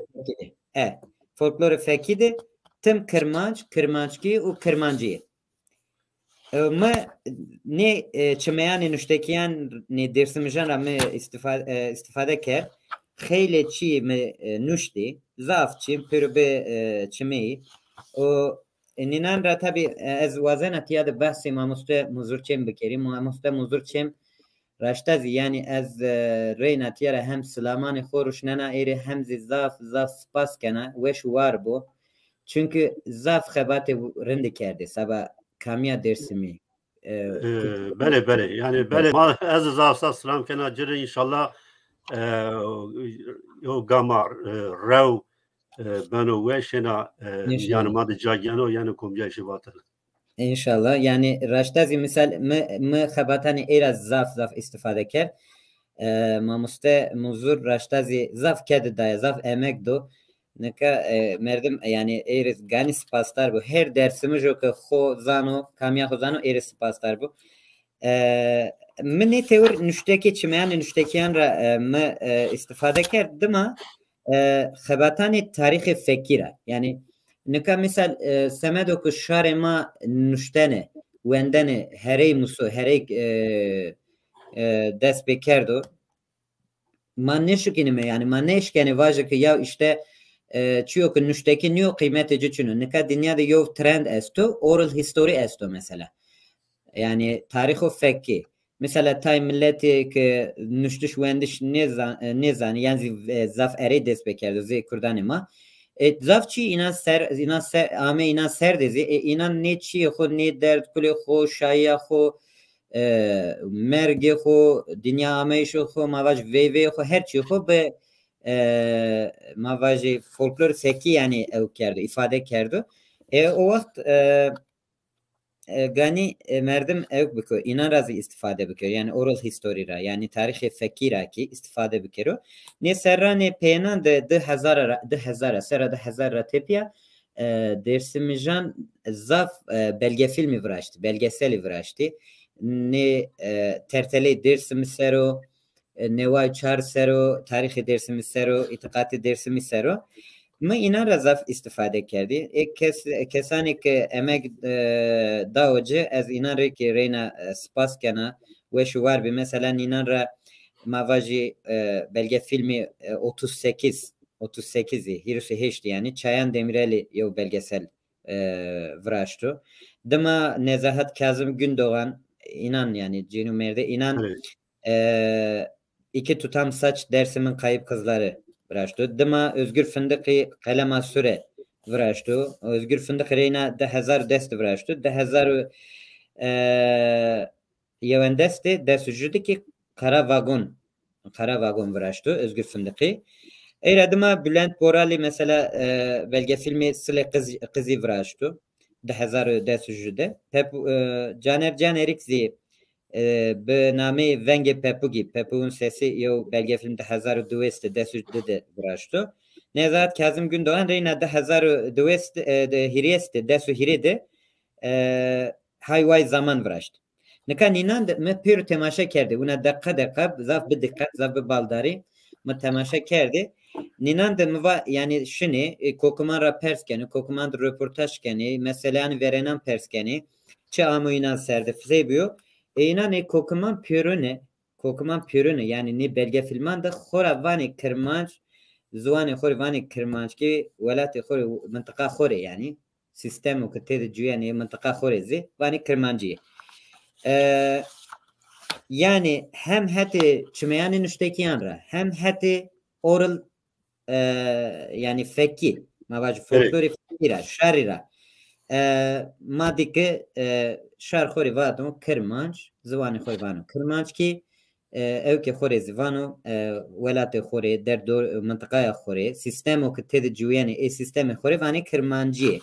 E, folkloro fekî de tim Kirmanc, Kirmanckî û Kirmancî. E, mi nê, e, çimeyanê nuştekîyan, nê dêrsimijan ra mi îstifa-, e, îstifade kerd. Xeylê çî mi, e, nuştî. Zaf çî, pêro bi, e, çimeyî. Û, e, nînan ra tabî, e, ez wazena tîya de behsê mamoste Muzur Çêm bikerî. Mamoste Muzur Çêm raşta zî, yanî ez, e, reyna tîya ra hem silamanê xo ruşnena êrê hem zî zaf, zaf spas kena. Weş û war bo. Çunkî zaf xebatê rindî kerdê seba kamîya Dêrsimî. E, E, belê, belê. Yanî, belê, ma, ez zaf zaf selam kena ci rê, înşallah, e, yo gama, e, rew, e, beno weş êna, e, înşallah. Yanî ma de ca geno, yanî komcayê şî vatene. Înşallah. Yanî raşta zî misal mi, mi xebatanê ey ra zaf zaf îstifade kerd. E, mamoste Muzur raşta zî zaf kedi daye, zaf emek do. Nika, e, merdim, e, yanî ey rê ganî sipasdar bo. Her dersimijo ke xo zano, kamîya xo zano, ey rê sipasdar bo. E, mi nê tewir nuştekê, çimeyanê nuştekîyan ra, e, mi, e, îstifade kerd. Dima, e, xebatanê tarîxê fekkî ra. Yanî nika misal, e, semedo ke şarê ma nuştene, wendene, herey muso, herey, e, e, dest pê kerdo. Ma nêşikînîme, yanî ma nêşkenê vajê ke ya îşte, e, çîyo ke nuştekî nîyo, qîmetê ci çin o. Nika dinya de yew trend esto, oral history esto mesela. Yanî tarîxo fekkî. Mesela tay miletê ke nuştiş wendiş nêza-, e, nêzanî, yan zî, e, zaf erey dest pê kerdo, zê kurdanê ma. E, zaf çî înan ser, înan ser, ame înan ser de zî, e, înan nê çîyê xo, nê derd kulê xo, şayîya xo, e, mergê xo, dinya ameyişê xo, ma vaj veyveyê xo, her çîyê xo bi, e, ma vajê folklor fekkî, yanî ew kerdo, îfade kerdo. E, o wext, e, e, ganî, e, merdim ewk biko, înan ra zî îstifade bikero. Yanî oral history ra, yanî tarîxê fekkî ra kî îstifade bikero. Nê serranê peyênan de di hezar ra, di hezar ra, serra di hezar ra tepîya, e, dêrsimijan zaf, e, belgefîlmî viraştî, belgeselî viraştî. Nê, e, terteleyê Dêrsimî ser o, e, neway çar ser o, tarîxê Dêrsimî ser o, îtîqatê Dêrsimî ser o. Mi înan ra zaf îstifade kerdî. Ê kes, kesanê ke emek, e, dao ci, ez înan rê kî reyna, e, spas kena, weş û war bî. Mesela nînan ra ma vajî, e, belgefîlmî, e, otuz sekiz, otuz sekizî, hîris û heştî yanî, Çayan Demirelî yew belgesel, e, viraşto. Dima Nezahat Kazım Gündoğan, înan yanî cênû mêrdê înan, e, İki Tutam Saç Dersim'in Kayıp Kızları viraşto. Dima Özgür Fındıkî Qelema Sure viraşto. Özgür Fındıkî reyna di hezar û des de viraşto. Di hezar û, e, yewendes de, des û ju de kî Kara Vagon, Kara Vagon viraşto Özgür Fındıkî. Ey ra dima Bülent Boralî mesela, e, belgefîlmê Silê Qiz-, Qizî viraşto. Di hezar û des û ju de. Pep-, e, Caner Canerîk zî, e, bi nameyê Vengê Pepugî, Pepug'un Sesi yew belgefîlm di hezar û diwês de, des û di de viraşto. Nezahat Kazım Gündoğan reyna di hezar û diwês de, e, de, hîrês de, des û hîrê de, e, Hay Way Zaman viraşt. Nika nînan de mi pêro temaşe kerdê. Wina deqa deqa, zaf bi diqet, zaf bi baldarî mi temaşe kerdê. Nînan de mi va, yanî şinê, e, kokiman ra pers kenê, kokiman de roportaj kenê, meseleyanê verênan pers kenê. Çi amo înan ser de, sey bîyo. E, înan ê kokiman pêro ne, kokiman pêro ne, yanî nê belgefîlman de xo ra vanê kirmanc, ziwanê xo rê vanê kirmanckî, welatê xo rê, mintiqa xo rê yanî. Sîstemo ke têde cuyenê, mintiqa xo rê zî vanê kirmancî. E, yanî hem hetê çimeyanê nuştekîyan ra, hem hetê oral, e, yanî fekkî, ma vajî folklorê fekkî ra, şarî ra, e, ma dî ke, e, şar xo rê vano kirmanc, ziwanê xo rê vano kirmanckî, e, ewkê xo rê zî vano, e, welatê xo rê, derdor-, mintiqaya xo rê, sîstemo ke têde ciwîyenê, ê sîstemê xo rê vanê kirmancîye.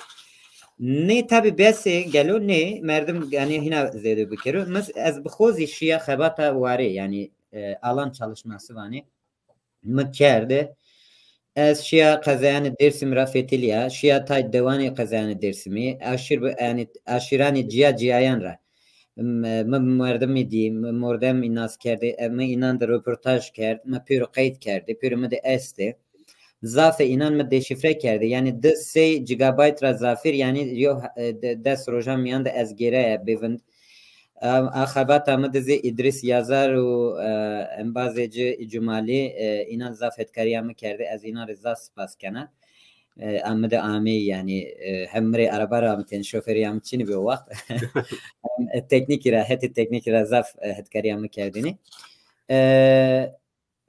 Nê tabî bes ê, gelo nê, merdim ganî hîna zêde bikero. Mi, ez bi xo zî şîya xebata warê, yanî, e, alan çalışması vanê, mi kerde. Ez şîya qezeyanê Dêrsimî ra fetelîya, şîya tay dewanê qezeyanê Dêrsimî, aşîr bi, yanî aşîranê cîya cîyayan ra. M-, mi merdimî dî, mi mordemî nas kerdê, e, mi înan de roportaj kerd, mi pêro qeyd kerdê, pêro mi de estê. Zafê înan mi deşîfre kerdê. Yanî di sey gigabayt ra zafêr, yanî yo, e, de-, des rojan mîyan de ez gêraya bêvind. A, a xebata mi de zî Îdrîs Yazar û, e, embazê ci Cumalî, e, înan zaf hetkarîya mi kerdî. Ez înan rê zaf spas kena. E, a mi de ameyî, yanî, e, hem mi rê araba ramitên, şoferîya mi çinî bi o wext. Hem, e, teknîkî ra, hetê teknîkî ra zaf, e, hetkarîya mi kerdêne. E,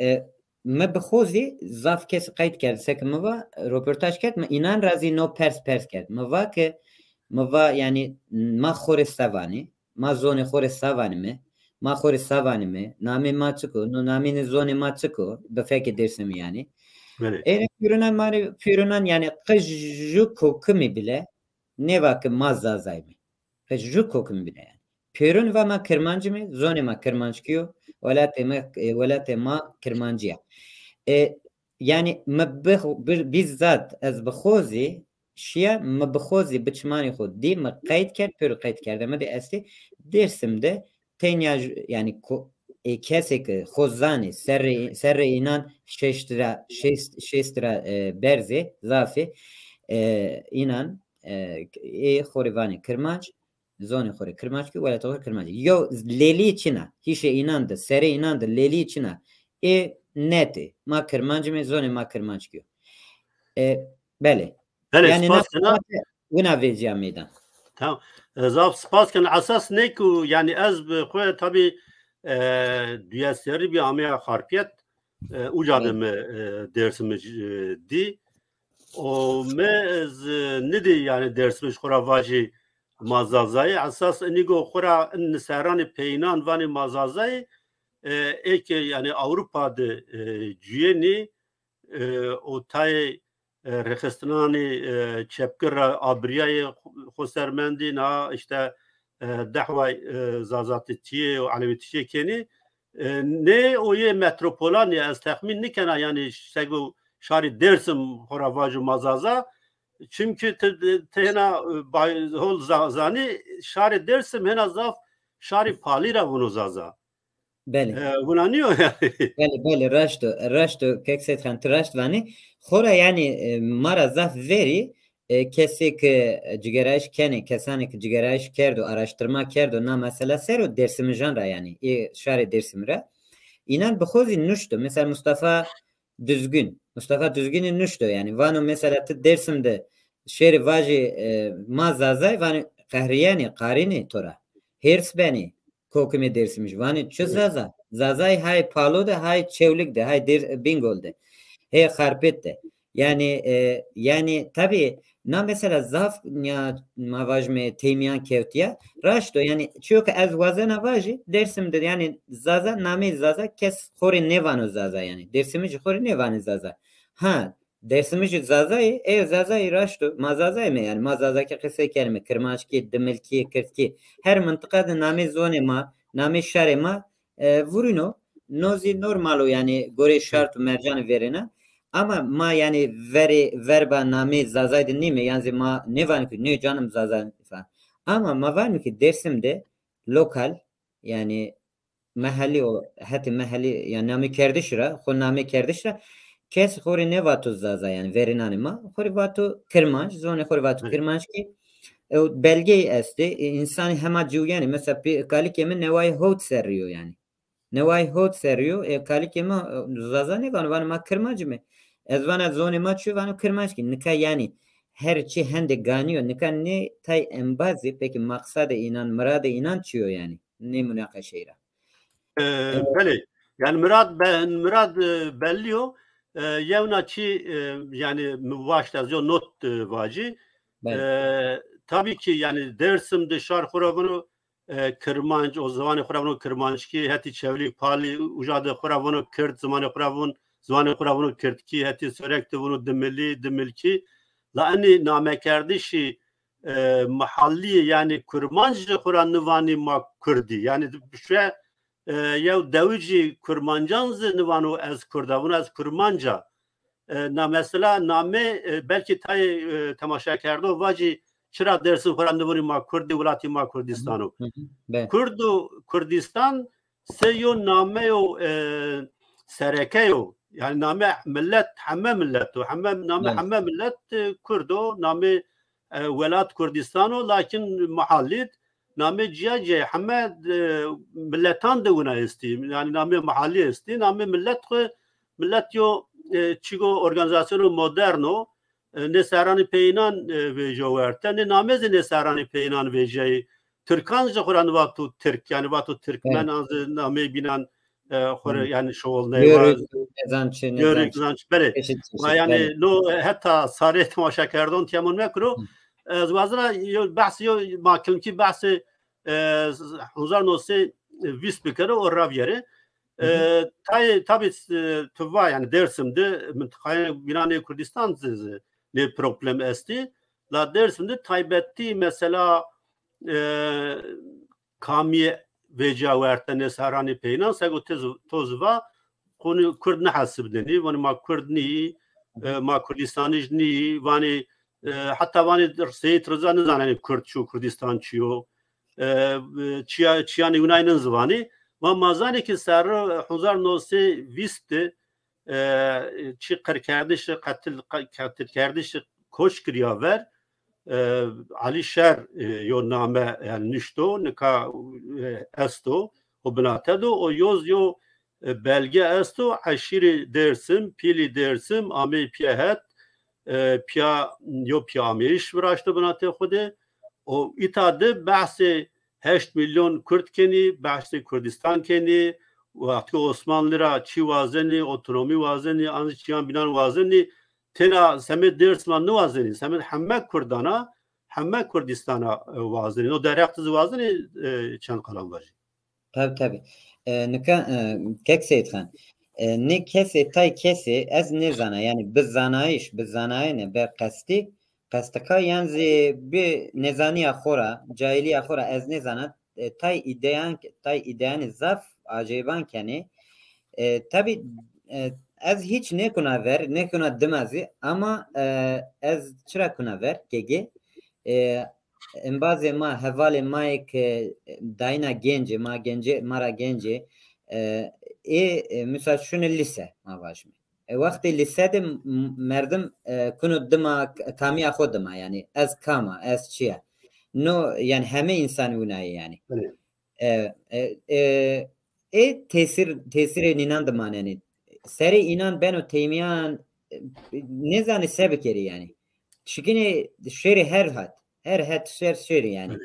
e, mi bi xo zî zaf kes qeyd kerd, seke mi va, roportaj kerd, mi înan ra zî no pers pers kerd. Mi va ke, mi va, yanî, ma xo rê se vanî, ma zonê xo rê se vanîme, ma xo rê se vanîme, namê ma çik o, no namê nê zonê ma çik o, bi fekê Dêrsimî yanî. Belê. Ênê pîronan ma rê, pîronan yanî qij ju kokimî bile nêva ke ma Zazayîme. Qij ju kokimî bile yanî. Pêrûn va ma Kirmancî me, zonê ma Kirmanckî yo, welatê me, e, welatê ma Kirmancî ya. E, yanî mi bi, bi, bizzat ez bi xo zî şîya, mi bi xo zî bi çimanê xo dî, mi qeyd kerd, pêro qeyd kerde mi de estê, Dêrsim de tenya j-, yanî ko-, e, kesê ke xo zanê, serrê, serrê înan şeşt ra, şêst, şêst ra, e, berz ê, zaf ê, e, înan, e, ê xo rê vanê Kirmanc, zonê xo rê Kirmanckî, welatê xo rê Kirmanckî. Yew lêlî çin a. Hîşê înan de, serê înan de lêlî çin a. Ê net ê. Ma Kirmancî me, zonê ma Kirmanckî yo. E, belê. Belê, yanî spas na kena. Wina vecîya meydan. Tamam. E, zaf spas kena. Esas nê ku, yanî ez bi xo tabî, e, duye serrî bî ameya Xarpêt. E, uca de mi, e, Dêrsimij, e, dî. O mi ez, e, nidî, yanî Dêrsimij xo ra vajî ma Zazayî. Esas inî go xo ra in serranê peyînan vanê ma Zazayî. E, ê ke yanî Ewropa de, e, cuyênî, e, o tayê, e, rêxistinanê, e, çepgir ra abirîyayê xo-, xo ser mendî, na îşte, e, dehway, e, zazatîtîyê û elewîtîtîyê kenî. E, nê o yê metropolan ê, ez texmîn nîkena, yanî sego şarî Dêrsim xo ra vajo ma Zaza. Çimkî ti, ti hêna, e, bay-, hol za-, zanî, şarê Dêrsim hêna zaf şarê palî ra vûno Zaza. Belê. E, wina nîyo yanî. Belê, belê, raşt o, raşt o, kek Seyîdxan, ti raşt vanî. Xora yanî, e, ma ra zaf verî, e, kesê ke cigerayîş kenê, kesanê ke cigerayîş kerdo, araştirma kerdo, na mesela ser o Dêrsimijan ra yanî, ê şarê Dêrsimî ra. Înan bi xo zî nuşto. Mesela Mustafa Düzgün. Mustafa Düzgünî nuşto yanî. Vano mesela ti Dêrsim de şêrî vajî, e, ma Zazay, vanî qehrîyenî, qarînî to ra. Hêrs benî. Kokimê Dêrsimij. Vanê çi Zaza? Zazay hay Palo de, hay Çewlik de, hay Dêr-, Bîngol de. Hey Xarpêt de. Yanî, e, yanî tabî na mesela zaf ya ma vajime teymiyan kewtîya. Raşt o, yanî çiyo ke ez wazena vajî, Dêrsim de yanî Zaza, nameyê Zaza kes xo rê nêvano Zaza yanî. Dêrsimijî xo rê nêvanê Zaza. Ha, Dêrsimijî Zazayî, ê Zazayî raşt o. Ma Zazayî me yanî. Ma Zazakî qisey kenîme. Kirmanckî, Dimilkî, Kirdkî. Her mintiqa de namê zonê ma, namê şarê ma, e, vurîno. No zî normal o yanî goreyê şart û mercanê verêna. Ama ma yanî verê, verba namê Zazayî de nîme. Yan zî ma nêvanîme ke nê canim Zaza falan. Ama ma vanîme ke Dêrsim de lokal, yanî mehelî o, hetê mehelî, yanî namekerdişî ra, xo namekerdişî ra kes xo rê nêvato Zaza, yanî verênanê ma xo rê vato Kirmanc, zonê xo rê vato Kirmanckî. E, belgeyî estê, e, însanî hema ciwîyenê, mesela pê kalikê mi newayê hewt serrî yo yanî. Newayê hewt serrî yo, e, kalikê mi, e, Zaza nêvano, vano ma Kirmancî me. Ez vana zonê ma çi yo, vano Kirmanckî. Nika yanî her çî hende ganî yo. Nika nê tay embazî, pekî maqsadê înan, miradê înan çi yo yanî? Nê munaqeşeyî ra. E, belê. Yanî mirad be-, mirad, e, bellî yo. E, yewna çî, e, yanî mi waşt ez yo not, e, vacî. Belê. E, tabî kî yanî Dêrsim de şar xo ra vano, e, Kirmanc, o ziwanê xo ra vano Kirmanckî, hetî Çewlîg, Palî, uca de xo ra vano Kird, ziwanê xo ra von-, ziwanê xo ra vano Kirdkî, hetî Sorek de vano Dimilî, Dimilkî. La enî namekerdişî, e, mihallî, yanî Kurmanc de xo ra nivanî ma Kurdî. Yanî şuye, e, yew dewicî Kurmancan zî nivano ez Kurd a, vano ez Kurmanc a. E, na mesela namê, e, belkî tayê, e, temaşekerdo vacî çira Dêrsim xo ra nivonî ma Kurdî, welatî ma Kurdîstan o. Hı hı, belê. Kurd û Kurdîstan sey yo nameyo, e, sereke yo. Yanî name millet, heme millet o. Heme, name heme millet, e, Kurd o. Name, e, welat Kurdîstan o. Lakin mihallî d namê ciya ciya, heme, e, milletan de wina estî. Yanî namê mahalî estî, namê millet xwu, millet yo, e, çigo organîzasyono moderno, e, nê serranî peyînan, e, vêjo werte, nê namê zî nê serranî peyînan vêjeyî. Tirkan zî xwu ra nivato Tirk, yanî vato Tirkmen, evet, an zî nameyê bînan, e, xwu rê, hı, yanî şoxulneyê. Yörük, wa nêzan çi, nêzan çi. Yörük, nêzan çi. Belê. Çeşit çeşit, wa yanî, belê, no heta sarê temaşekerdan tîya min mekiro. Hı. Ez wazena yo behsê yo, ma kilmkî behsê, e, hezar no sey vîst bikero, o ravîyerê. Hı hı. E, tayê, tabî, e, tu va, yanî Dêrsim de, mintiqayê bînan ê Kurdîstan zî, zî nê problem estî. La Dêrsim de taybetî mesela, e, kamîye vêca werte nê serranî peyînan, sego ti zî, to zî va, xwu nê Kurd nihesibnenî, vanî ma Kurd nîyî, e, ma Kurdîstanij nîyî, vanî, e, heta vanî Seyîd Riza nizanenî Kurd çi yo, Kurdîstan çi yo, e, e, çiya, çiyanê winay nizî vanî. Ma, ma zanî ki serre hezar no sey vîst de, e, çi qirkerdişi, qetil, qe-, qetilkerdişi koç kirîya ver, e, Alî Şer, e, yo name, yanî nuşto, nika, e, esto, o binate do, o yoz yo, e, belge esto, eşîrê Dêrsim, pîlî Dêrsim, ameyî pîya het, e, pîya, yo pîya ameyîş viraşto binatê xwu de. O îta de behsê heşt milyon Kurd kenî, behsê Kurdîstan kenî, wextî Osmanlî ra çî wazenî, otonomî wazenî, an zî çîyan bînan wazenî, têna semêd Dêrsim a niwazenî, semêd heme Kurdan a, heme Kurdîstan a, e, wazenî. No derheq ti zî wazenî, e, çend qelam vajî. Tabii, tabii. E, nika, e, kek Seyîd Xan, e, nê kesê, tay kesê ez nêzana, yanî bi zanayîş, bi zanayene, bi qestî, qestika yan zî bi nêzanîya xo ra, cahîlîya xo ra ez nêzana, e, tay îdeyan, tay îdeyanê zaf aceyîban kenê. E, tabî, e, ez hîç nêkuna ver, nêkuna dima zî, ama, e, ez çira kuna ver, Gege? E, embazê ma, hevalê ma yê ke dayîna genc ê, ma gencê, ma ra genc ê, e, ê, e, misal şunê lîse, ma vajîme. E, wextê lîse de m-, m-, merdim, e, kuno dima, k-, kamîya xo dima, yanî ez kam a, ez çi ya. No, yanî heme însanî wina yê yanî. Belê. E, e, e, ê tesîr, tesîrê nînan de manenê. Serê înan beno têmîyan, e, nêzanê se bikerê yanî. Şikînê şêrê her hat. Her het şer şêrê yanî. Belê.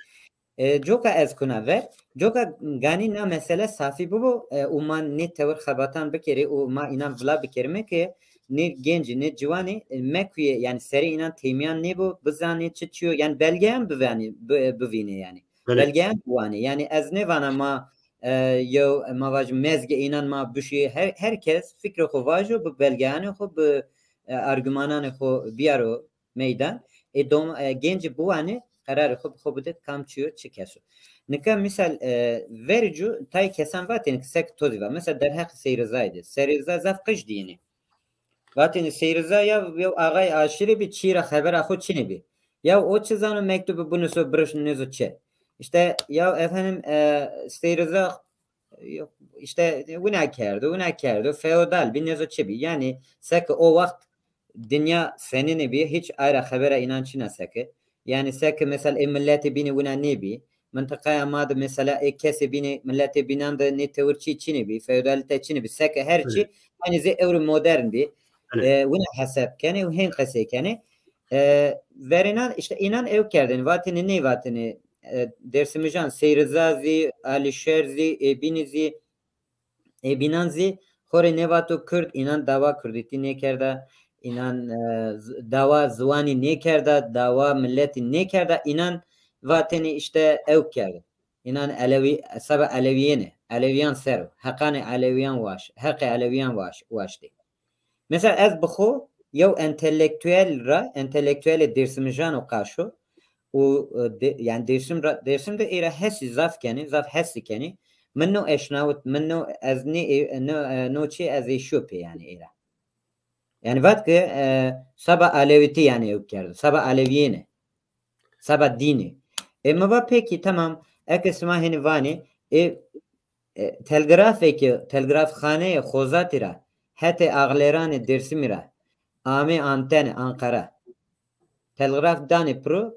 E, coka ez kuna ver, coka ganî na mesele safî bibo, e, û ma nê tewir xebatan bikerê û ma înan vila bikerîme ke nê gencî, nê ciwanî, e, mekuyê, yanî serê înan têmîyan nêbo, bizanê çi çi yo, yanî belgeyan bivanê, bi-, bivînê yanî. Belê. Belgeyan biwanê. Yanî ez nêvana ma, e, yew, ma vajî mezgê înan ma bişî, her, her kes fikrê xo vajo, bi belgeyanê xo, bi, e, argümananê xo biyaro meydan. E, dom-, e, gencî biwanê, qerarê xo bi xo bide kam çi yo, çi kes o. Nika misal, e, verî cû tayê kesan vatêne ki sek to zî va. Mesela derheqê Seyî Rizayî de. Seyî Riza zaf qij dîyêne. Vatêne Seyî Riza ya yew axayê aşîrî bî, çî ra xebera xo çinê bî. Ya o çi zano mektubî binuso, birişno nêzo çi. Îşte ya efendim, e, Seyî Riza, yok, îşte wina kerdo, wina kerdo, feodal bî, nêzo çi bî. Yanî seke o wext dinya senîne bî, hîç ay ra xebera înan çin a seke. Yanî seke mesela ê miletê bînî wina nêbî. Mintiqaya ma de mesela ê kesê bînî, miletê bînan de nê tewir çî çinê bî, feodalîte çinê bî. Seke her çî, evet, aynî zê ewro modern bî. Evet. E, wina hesab kenê û hên qesey kenê. E, verênan îşte înan ew kerdêne, vatêne ney vatêne, e, Dêrsimijan, Seyî Riza zî, Alîşer zî, ê bînî zî, ê bînan zî xo rê nêvato Kurd, înan dawa kurdîtî nêkerda, înan, e, z-, dawa ziwanî nêkerda, dawa miletî nêkerda, înan vatêne îşte ew kerdo. Înan Elewî, seba Elewîyêne, Elewîyan ser o, heqanê Elewîyan waş, heqê Elewîyan waş, waştê. Mesela ez bi xo yew entelektuel ra, entelektuelê Dêrsimijan o qaşo û, e, de-, yanî Dêrsim ra, Dêrsim de ê ra hesî zaf kenî, zaf hesî kenî. Mi no eşnawit, mi no ez nê, e, no, e, no çî ez êşîyo pê yanî ê ra. Yanî vat ke, e, seba Elewîtî yanî ew kerdo, seba Elewîyêne, seba dînî. E, mi va pekî, temam, eke sima hênî vanê, e, e, telgrafê ke, telgrafxaneyê Xozatî ra hetê Axlêranê Dêrsimî ra amê antene Anqara. Telgraf danê piro,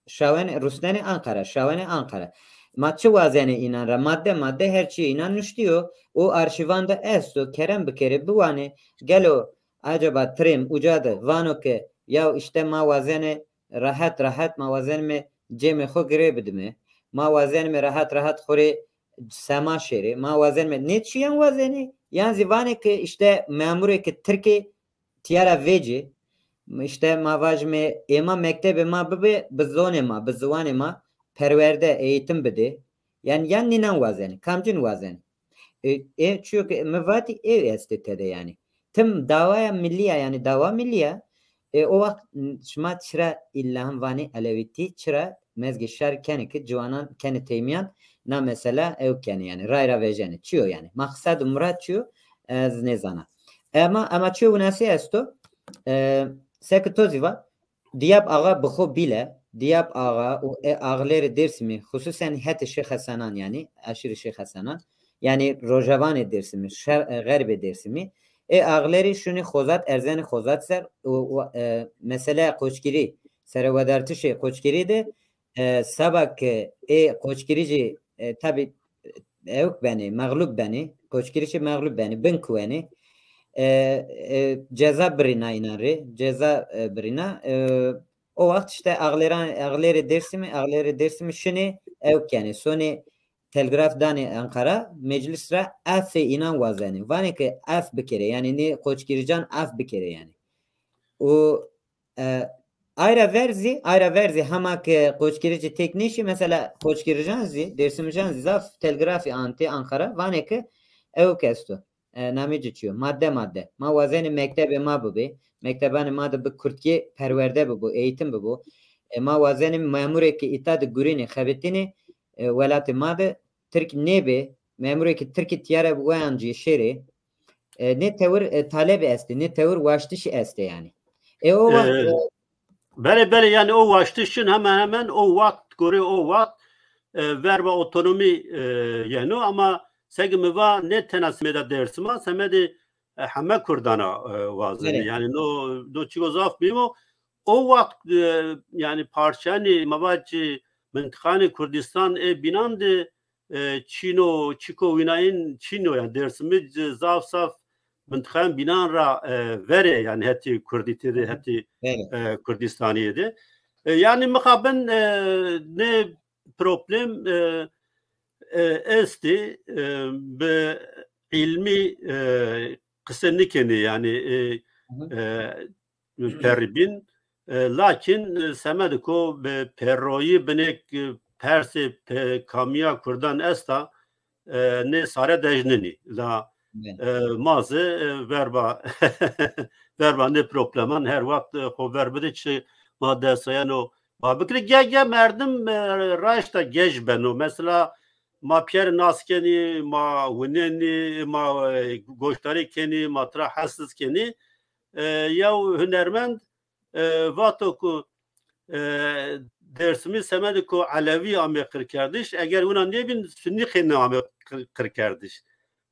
şawenê, rusnenê Anqara, şawenê Anqara. Ma çi wazenê înan ra? Madde madde her çîyê înan nuştîyo. O arşîvan de esto. Kerem bikerê, biwanê. Gelo acaba Trump uca de vano ke ya îşte ma wazenê rehet rehet ma wazenîme cêmê xo girê bidime. Ma wazenîme rehet rehet xo rê sema şêrê. Ma wazenîme nê çîyan wazenê. Yan zî vanê ke îşte memurê ke Tirkê tîya ra vecê. Îşte ma vajime ê ma mektebê ma bibê, bi zonê ma, bi ziwanê ma perwerde, eğitim bidê. Yanî yan nînan wazenê, kamcîn wazenê. E, e, çîyo ke mi vatî ê estê tede yanî. Tim dawaya millî ya, yanî dawa millî ya. E, o waxt n-, şima çira îlla him vanê elewîtî, çira mezgê şar kenê ke ciwanan kenê teymiyan, na mesela ew kenê yanî, ray ra vejenê. Çi yo yanî? Maqsed û murad çi yo? Ez nêzana. Ema, ema çi yo winasî esto? E, seke to zî va, Diyab Axa bi xo bîle, Diyab Axa û e axlêrê Dêrsimî, xususen hetê Şêx Hesenan yanî, eşîrê Şêx Hesenan, yanî rojavanê Dêrsimî, şer-, e, xerbê Dêrsimî, ê axlêrî şunî xozat, erzenî xozat ser û, û, e, meseleya qoçgirî, serewedartişê qoçgirî de, e, seba ke ê qoçgirî jî, e, tabî, e, ewk benê, mexlub benê, qoçgirî jî mexlub benê, bin kuwenê, e, e, ceza birîna înan rê, ceza, e, birîna, e, o waxt îşte axlêran, axlêrê Dêrsimî, axlêrê Dêrsimî şinê ewk kenê, sonê telgraf danê Anqara, meclis ra efê înan wazenê. Vanê ke ef bikerê, yanî nê qoçgirîcan ef bikerê yanî. Û, e, ayra ver zî, ayra ver zî hema ke qoçgirîcî têk nêşî, mesela qoçgirîcan zî, dêrsimîjan zî zaf telgrafî antê Anqara, vanê ke ewk esto. E, namê ci çi yo? Madde madde. Ma wazenê mektebê ma bibê, mektebanê ma de bi kurdkî perwerde bibo, eğitim bibo. E, ma wazenê memurê ke îta de gurînê, xebitînê, e, welatê ma de tirk nêbê, memurê ke tirkî tîya ra weyan cê şêrê. E, nê tewir, e, talebî estê, nê tewir waştişî estê yanî. E, o waxt, e, belê, belê, yanî o waştiş çin hemen hemen o waxt, gorê o waxt, e, verba otonomî, e, yeno, ama seke mi va nê tena semeda Dêrsima, semedê, e, heme kurdan a, e, wazenê. Belê. Yanî no, no çîko zaf muhîm o. O waxt, e, yanî parçeyanê, ma va çi, mintiqanê Kurdistan ê bînan de, e, çîno, çîko wînayîn çîno, yanî Dêrsimî zaf zaf mintiqayan bînan ra, e, verê, yanî hetê Kurdîtî de, hetê, e, Kurdistanîye de. E, yanî mixabin, e, nê problem, e, e, estê, e, bi îlmî, e, qise nikenê, yanî, e, e, perî bîn. E, lakin, e, semedê ko bi pêroyî binêk, e, persê pe-, kamîya kurdan esta, e, nê sare dej ninî. La, e, ma zî, e, verba, verba nê probleman her wext, e, xo ver bidê, çi ma dest ra yeno ma bikirê. Ge-, ge merdim, e, raşta gej beno. Mesela ma pîyerê nas kenî, ma winenî, ma, e, goşdarî kenî, ma tira hesiz kenî. E, yew hunermend, e, vato ku, e, Dêrsimî semedê ku Elewî amê qirkerdiş, eger wina nêbîn, Sunnî qey nêamê qir-, qirkerdiş.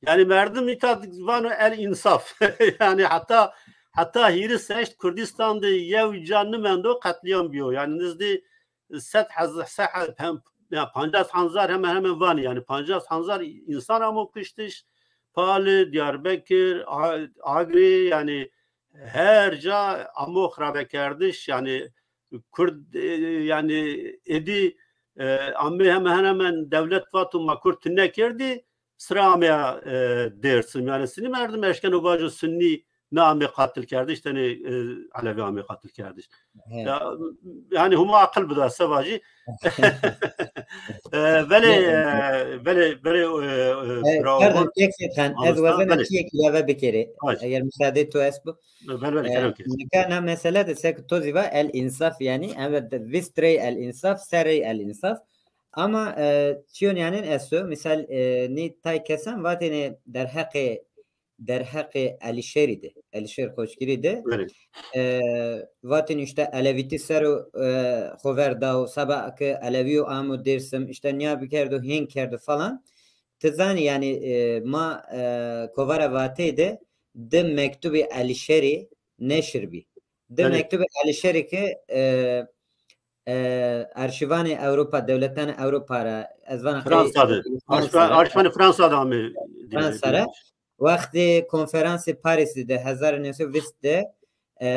Yanî merdim îta vano el însaf. Yanî heta, heta hîris heşt Kurdistan de yew ca nimendo qetlîam bîyo. Yanî nizdî sed hezar, se-, hem, ya pancas hezar hemen hemen vanî, yanî pancas hezar însan amo kuştiş. Pali, Diyarbekir, A-, Agri, yanî her ca amo xirabekerdiş, yanî Kurd, e, yanî êdî, e, amê hemen hemen dewlet vato ma Kurd tune kerdî, sira ameya, e, Dêrsim. Yanî Sunnî merdim eşkeno vajo Sunnî na amê qatilkerdiş, tenê, e, Elewî amê qatilkerdiş. Ya, yanî huma aqil bida se vajî. E, belê, e, belê, belê, e, e, pardon, kek Fethan, ez wazena çîyêk îlave bikerê. Eger musaadê to est bo. Belê, belê, kerem ke. Nika na mesele de sek to zî va el însaf yanî, evet, vîst rey el însaf, se rey el însaf. Ama, e, çîyon yanîn esto, misal, e, nî tay kesan vatêne derheqê derheqê Elîşêrî de, Elîşêr Qoçgirî de, e, vatên îşte Elewîtî ser o, e, xo ver da û seba ke Elewîyo amo Dêrsim, îşte nîya bikerdo, hên kerdo falan. Ti zanî yanî, e, ma, e, kovara Vateyî de di mektubê Elîşêrî neşir bî. Di mektubê Elîşêrî ke, e, e, arşîvanê Ewropa, dewletanê Ewropa ra, ez vana qey Fransa de. Arşîva-, Arşîvanê Fransa de ame. Fransa ra. Wextê konferansê Parîsî de hezar û new sey û vîst de, e,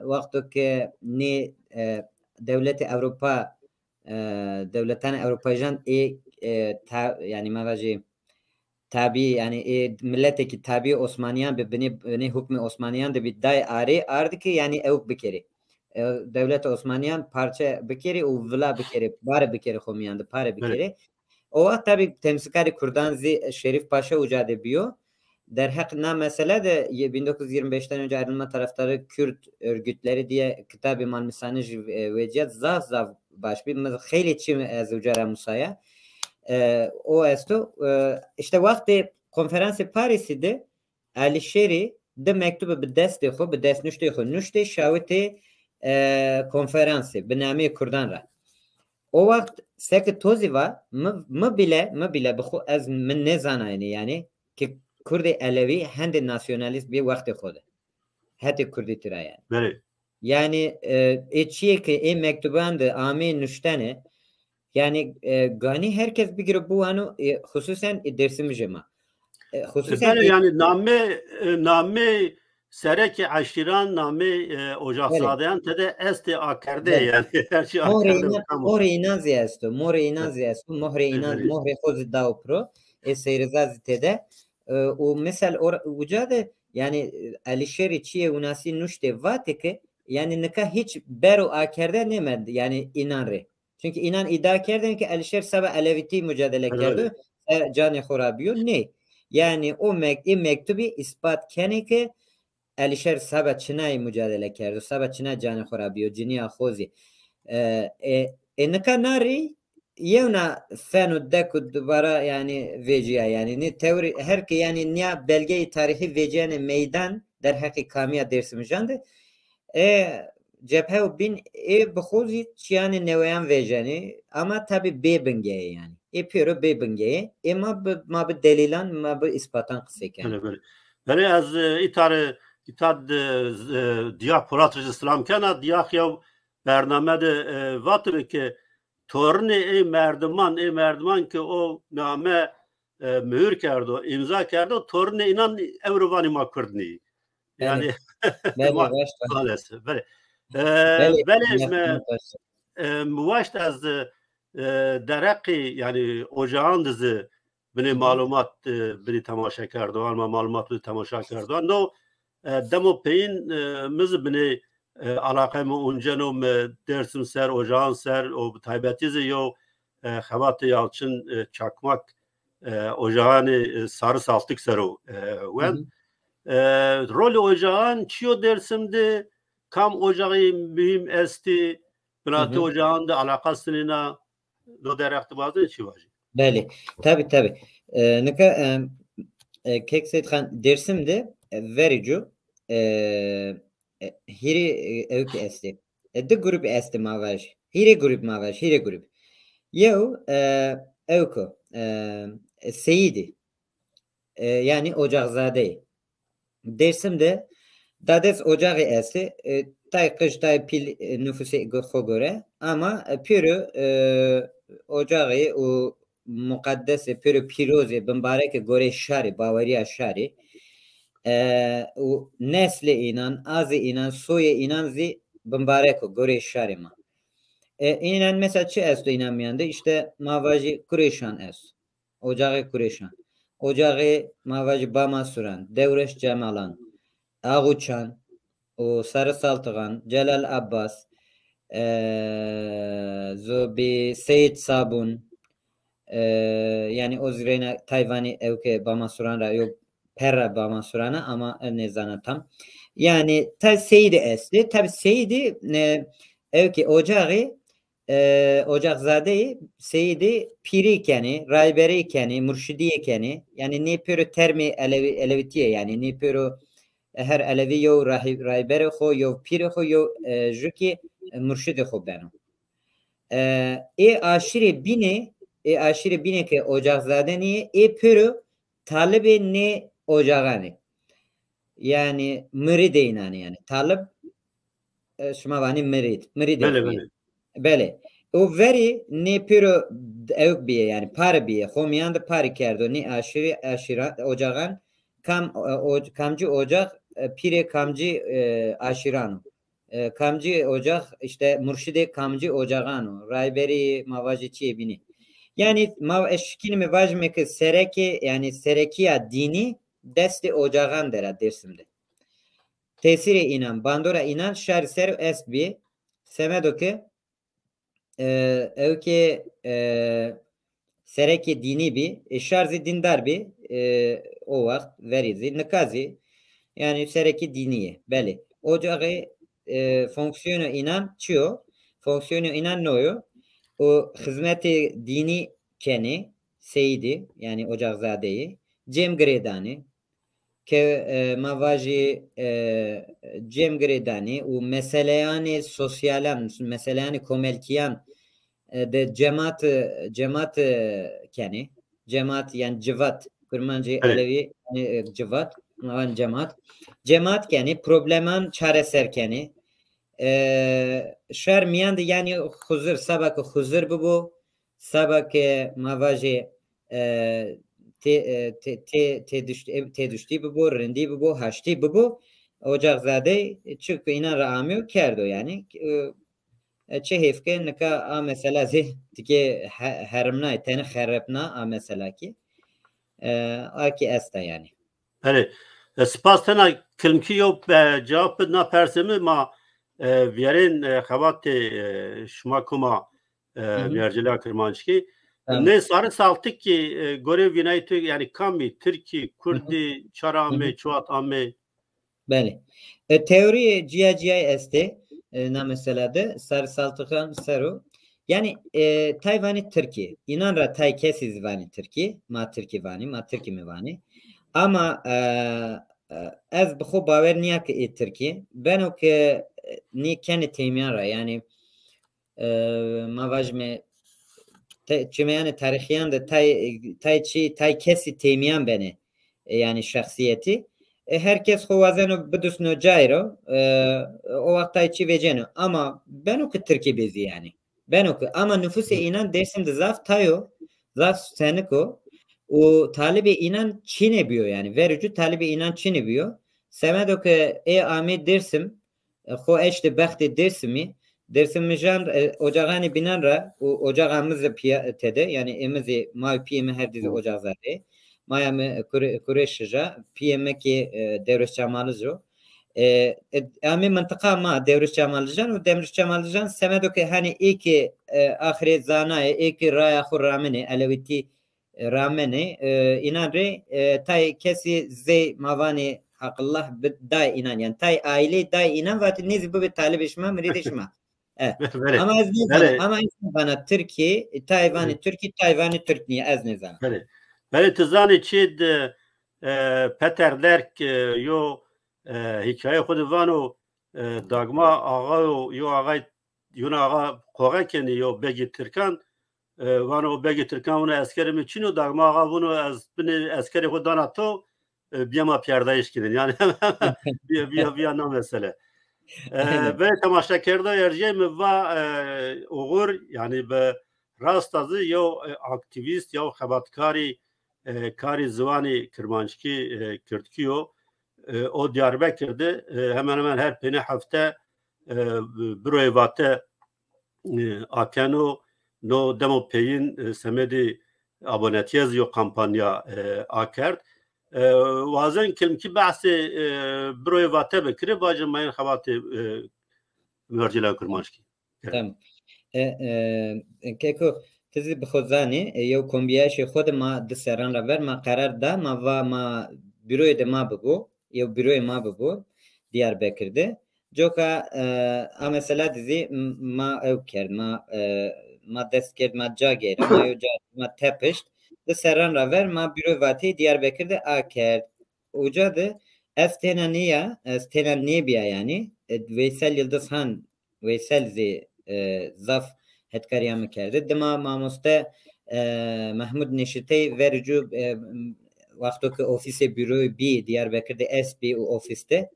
wexto ke nê, e, dewletê Ewropa, e, dewletanê Ewropayijan ê, e, ta-, yanî ma vajî tabî, yanî ê miletekî tabî Osmanîyan bi, binê, binê hukmê Osmanîyan de bî, day arê, ardi ke yanî ewk bikerê. E, dewleta Osmanîyan parçe bikerê û vila bikerê, pare bikerê xo mîyan de, pare bikerê. O wext tabî temsîlkarê kurdan zî Şerîf Paşa uca de bîyo. Derheq na mesele de yê bin dokuz yüz yirmi beşten önce ayrılma taraftarı Kürt örgütleri diye kitabê Malmîsanijî, e, vecîya, zaf zaf baş bî. Mi xeylê çî ez uca ra musaya. E, o esto, e, îşte wextê konferansê Parîsî de Elîşêrî di mektube bi destê xo, bi destnuştê xo nuştê, şawitê, e, konferansê bi nameyê kurdan ra. O wext seke to zî va, mi, mi bîle, mi bîle bi xo ez, mi nêzanayêne yanî ke kurdê elewî hendê nasyonalîst bî wextê xo de. Hetê kurdîtî ra yanî. Belê. Yanî, e, ê çîyê ke ê mektuban de ameyê nuştene, yanî, e, ganî her kes bigiro biwano, e, xusûsen ê Dêrsimijê ma. E, xusûsen Belê, yanî namê, e, namê serekê eşîran, namê, e, ocaxzadeyan tede estê akerde yanî. Her şey akerde. Mohrê înan zî esto, mohrê înan zî esto, mohrê înan, mohrê xo zî dawo piro, ê Sey Riza zî tede. E, û misal or-, uca de, yanî, e, Elîşêrî çîyê winasî nuştê, vatê ke, yanî nika hîç bero akerde nêmend, yanî înan rê. Çunkî înan îdia kerdên ke Elîşêr seba elewîtî mucadele kerdo, e, canê xo ra bîyo. Nê. Yanî o mek-, ê mektubî îspat kenê ke Elîşêr seba çinayî mucadele kerdo, seba çinayî canê xo ra bîyo, cinîya xo zî. E, e, e, nika na rî yewna fen û dek û dubara, yanî, vecîya, yanî, nê tewrî, her ke, yanî, nîya belgeyê tarîxî vecîyene meydan, derheqê kamîya Dêrsimijan de, e, cephe û bîn ê bi xo zî çîyanê neweyan vejenê, ama tabî bê bingeye yanî. Ê pêro bê bingeye. Ê ma bi, ma bi delîlan, ma bi îspatan qisey kena. Belê, belê. Belê, ez, e, îta rê, îta de, e, Dîyax Polat rê zî silam kena. Dîyax yew bername de, e, vatêne ke tornê ê merdiman, ê merdiman ke o name, e, muhur kerdo, îmza kerdo, tornê înan ewro vanê ma kurd nîyî. Yanî, belê, maalesef. Belê. E, belê, belê, mi, e, mi waşt ez, e, dereqî, yanî ocaxan de zî binê malumat, e, binê temaşe kerdoxan, ma malumat binê temaşe kerdoxan. No, e, demo peyîn, e, mi zî binê, e, alaqe mi unceno, mi Dêrsim ser, ocaxan ser, o bi taybetî zî yew, e, Xebatê Yalçin, e, Çakmak, e, ocaxanê, e, Sarı Saltık ser o, e, wend. E, rolê ocaxan çi yo Dêrsim de, kam ocaxî muhîm estî, binatê ocaxan de alaqa sinîna, no dereq de wazê çi vajî? Belê, tabî, tabî. E, nika, e, e, Kek Seyîd Xan, Dêrsim de, e, verî cu, e, e, hîrê, e, ewkî estê. E, di grûp estê ma vajî. Hîrê grûp ma vajî, hîrê grûp. Yew, e, ewk o, e, seyîdî. E, yanî ocaxzadeyî. Dêrsim de dades ocaxî estê. E, tay qij, tay pîl, e, nufusê go-, xo gore. Ama, e, pêro, e, ocaxî û muqeddesê, pêro pîrozê, bimbareke goreyê şarî, bawerîya şarî. E, û neslê înan, azê înan, soyê înan zî bimbarek o goreyê şarê ma. E, înan mesela çi esto înan mîyan de? Îşte ma vajî Kurêşan esto. Ocaxê Kurêşan. Ocaxê ma vajî Bamasuran, Dewreş Cemalan, Axuçan û Sarı Saltıgan, Celal Abbas, e, Zobi, Seyîd Sabun, e, yanî o zî reyna tay vanî ewke Bamasuran ra yo perra Bamasuran a ama ez nêzana tam. Yanî tay seyîdî estê. Tabî seyîdî, e, ewke ocaxî, e, ocaxzadeyî seyîdî pîrî kenê, rayberî kenê, murşidîye kenê. Yanî nê pêro termê elewî-, elewîtîye, yanî nê pêro, e, her elewî yew rahî-, rayberê xo, yew pîrê xo, yew, e, jûkî, e, murşidê xo beno. E, ê aşîrê bînê, ê aşîrê bînê ke ocaxzade nîyê, ê pêro talibê nê ocaxanê. Yanî mirîdê înan ê yanî. Talib, e, şima vanî mirîd. Mirîdê xo yê. Belê, belê. Belê. O verî nê pêro ewk bîye, yanî pari bîye. Xo mîyan de pari kerdo. Nê aşîrî, aşîra, ocaxan kam, o, kamcî ocax, e, pîrê kamcî, e, aşîran o. E, kamcî ocax, îşte murşidê kamcî ocaxan o. Rayberî ma vajî çiyê bînî. Yanî ma eşkînîme vajîme ke serekê, yanî serekîya dînî destê ocaxan der a Dêrsim de. Tesîrê înan, bandora înan şarî ser estbî. Semedo ke, e, ewkê, e, serekê dînî bî, e, şar zî dîndar bî, e, o wext verî zî, nika zî, yanî serekê dînî yê. Belê. Ocaxê, e, fonksiyonê înan çi yo? Fonksiyonê înan no yo? O xizmetê dînî kenê, seyîdî, yanî ocaxzadeyî, cêm girêdanê, ke, e, ma vajî, e, cêm girêdanê û meseleyanê sosyalan, meseleyanê komelkîyan, e, de cemat, e, cemat, e, kenê. Cemat, yanî civat, kurmancê Elewî, yanî, e, civat, ma van cemat. Cemat kenê, probleman çareser kenê. E, şar mîyan de yanî huzur, seba ke huzur bibo, seba ke ma vajê, e, tê-, e, tê-, tê-, têduşt-, e, têduştî bibo, rindî bibo, haştî bibo, ocaxzadey çi ke înan ra amîyo kerdo yanî. E, e, çi hêf ke nika a mesela zî tikê he-, herimnay, tenê xerepna a mesela kî. E, a kî esta yanî. Belê. E, spas, tena kilmkî yo, e, cewab bid na persê mi, ma, e, vîyerên, e, xebatê, e, şima kuma, e, Hı hı. Mîyercîleya Kirmanckî. Tamam. Nê sarî saltik kî, e, gorê vînayê tu, yanî kamî, tirkî, Hı hı. kurdî, çara Hı hı. amê, çiwat amê? Belê. E, teorîyê cîya cîyayî estê, e, na mesela de, sarî saltixan ser o. Yanî, e, tay vanî tirkî. Înan ra tay kesî zî vanî tirkî. Ma tirkî vanî, ma tirkî mi vanî. Ama, e, e, ez bi xo bawer nîya ke ê tirkî. Beno ke, e, nê kenê têmîyan ra, yanî, e, ma vajîme, te-, çimeyanê tarîxîyan de tay, tay çî, tay kesî têmîyan benê. E, yanî şexsîyetî. E, her kes xo wazeno bidusno cayî ro, e, o wext tay çî veceno. Ama beno ke tirkî bê zî yanî. Beno ke, ama nufusê înan Dêrsim de zaf tay o, zaf senik o. Û talibê înan çinê bîyo yanî. Verê cû talibê înan çinê bîyo. Semedo ke ê amê Dêrsim, e, xo eştê bextê Dêrsimî. Dêrsimîjan, e, ocaxanê bînan ra û ocaxa mi zî pîya, e, tede, yanî ê mi zî, ma û pîyê mi her di zî Hı. ocaxzadê. Maya mi, e, Kure-, Kureşij a, pîyê mi kî, e, Dewrêşçamalij o. E, e, amê mintiqa ma, Dewrêşçamalijan û Dewrêşçamalijan semedo ke hanî ê ke, e, axirê zanayê, ê ke raya xo ramenê, elewîtî, e, ramenê, e, înan rê, e, tay kesî zey ma vanê aqillah bi-, day înan, yanî tay aîleyî day înan, vatê nê zî bibê talibê şima, mirîdê şima. E, Belê. ama ez nêzana, Belê. ama ez nêzana tirkî, tay vanê Hı. tirkî, tay vanê tirk nîye, ez nêzana. Belê. Belê, ti zanê çi de, e, Peter Lerk, e, yo, e, hîkaye xo de vano, e, Dagma Axa yo, yo axay, yona axa qoxe kenê yo begê tirkan, e, vano, o begê tirkan vano, eskerê mi çin o, Dagma Axa vano, ez binê eskerê xo dana to, e, bîya ma pîyardayîş kenên. Yanî bîya, bîya, bîya na mesele. E, Aynen. Ve temaşekerda erjîyayî mi va, e, Oxur, yanî bi rasta zî yew, e, aktîvîst, yew xebatkarî, e, karî ziwanî kirmanckî, e, kirdkî yo. E, o Diyarbekir de, e, hemen hemen her pêne hefte, e, biroyê vate, e, akeno, no demo peyîn, e, semedê abonetîye zî yo kampanya, e, akerd. E, wazen kilmkî behsê, e, biroyê vate bikirê, vacê ma yên xebatê, e, Mîyercîleya Kirmanckî. Tamam. E, e, keko, ti zî bi xo zanî, e, yew kombîyayîşê xo de ma di serran ra ver ma qerar da, ma va ma bîroyê de ma bibo, yew bîroyê ma bibo Diyarbekir de. Coka, e, a mesela de zî m-, ma ew kerd, ma, e, ma dest kerd, ma ca geyra, ma yo ca, ma tepişt. Di serran ra ver ma bîroyê vateyî Diyarbekir de akerd. Uca de ez têna nîya, ez têna nêbîya yanî. E, Veysel Yildiz Han, Veysel zî, e, zaf hetkarîya mi kerde. Dima mamoste, e, Mehmud Neşitey verê cû, e, wexto ke ofîsê bîroyî bî, Diyarbekir de estbî û ofîs de,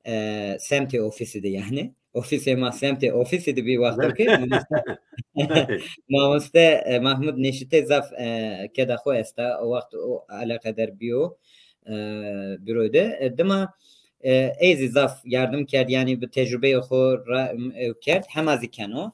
e, semtê ofîsî de yanî. ofîsê ma, semtê ofîsî de bî wexto ke mamoste, mamoste, e, Mahmud Neşîtê zaf, e, keda xo esta. O wext o eleqedar bîyo, e, büro de. E, dima, e, ey zî zaf yardim kerd, yanî bi tecrubeyê xo ra, e, kerd, hema zî keno.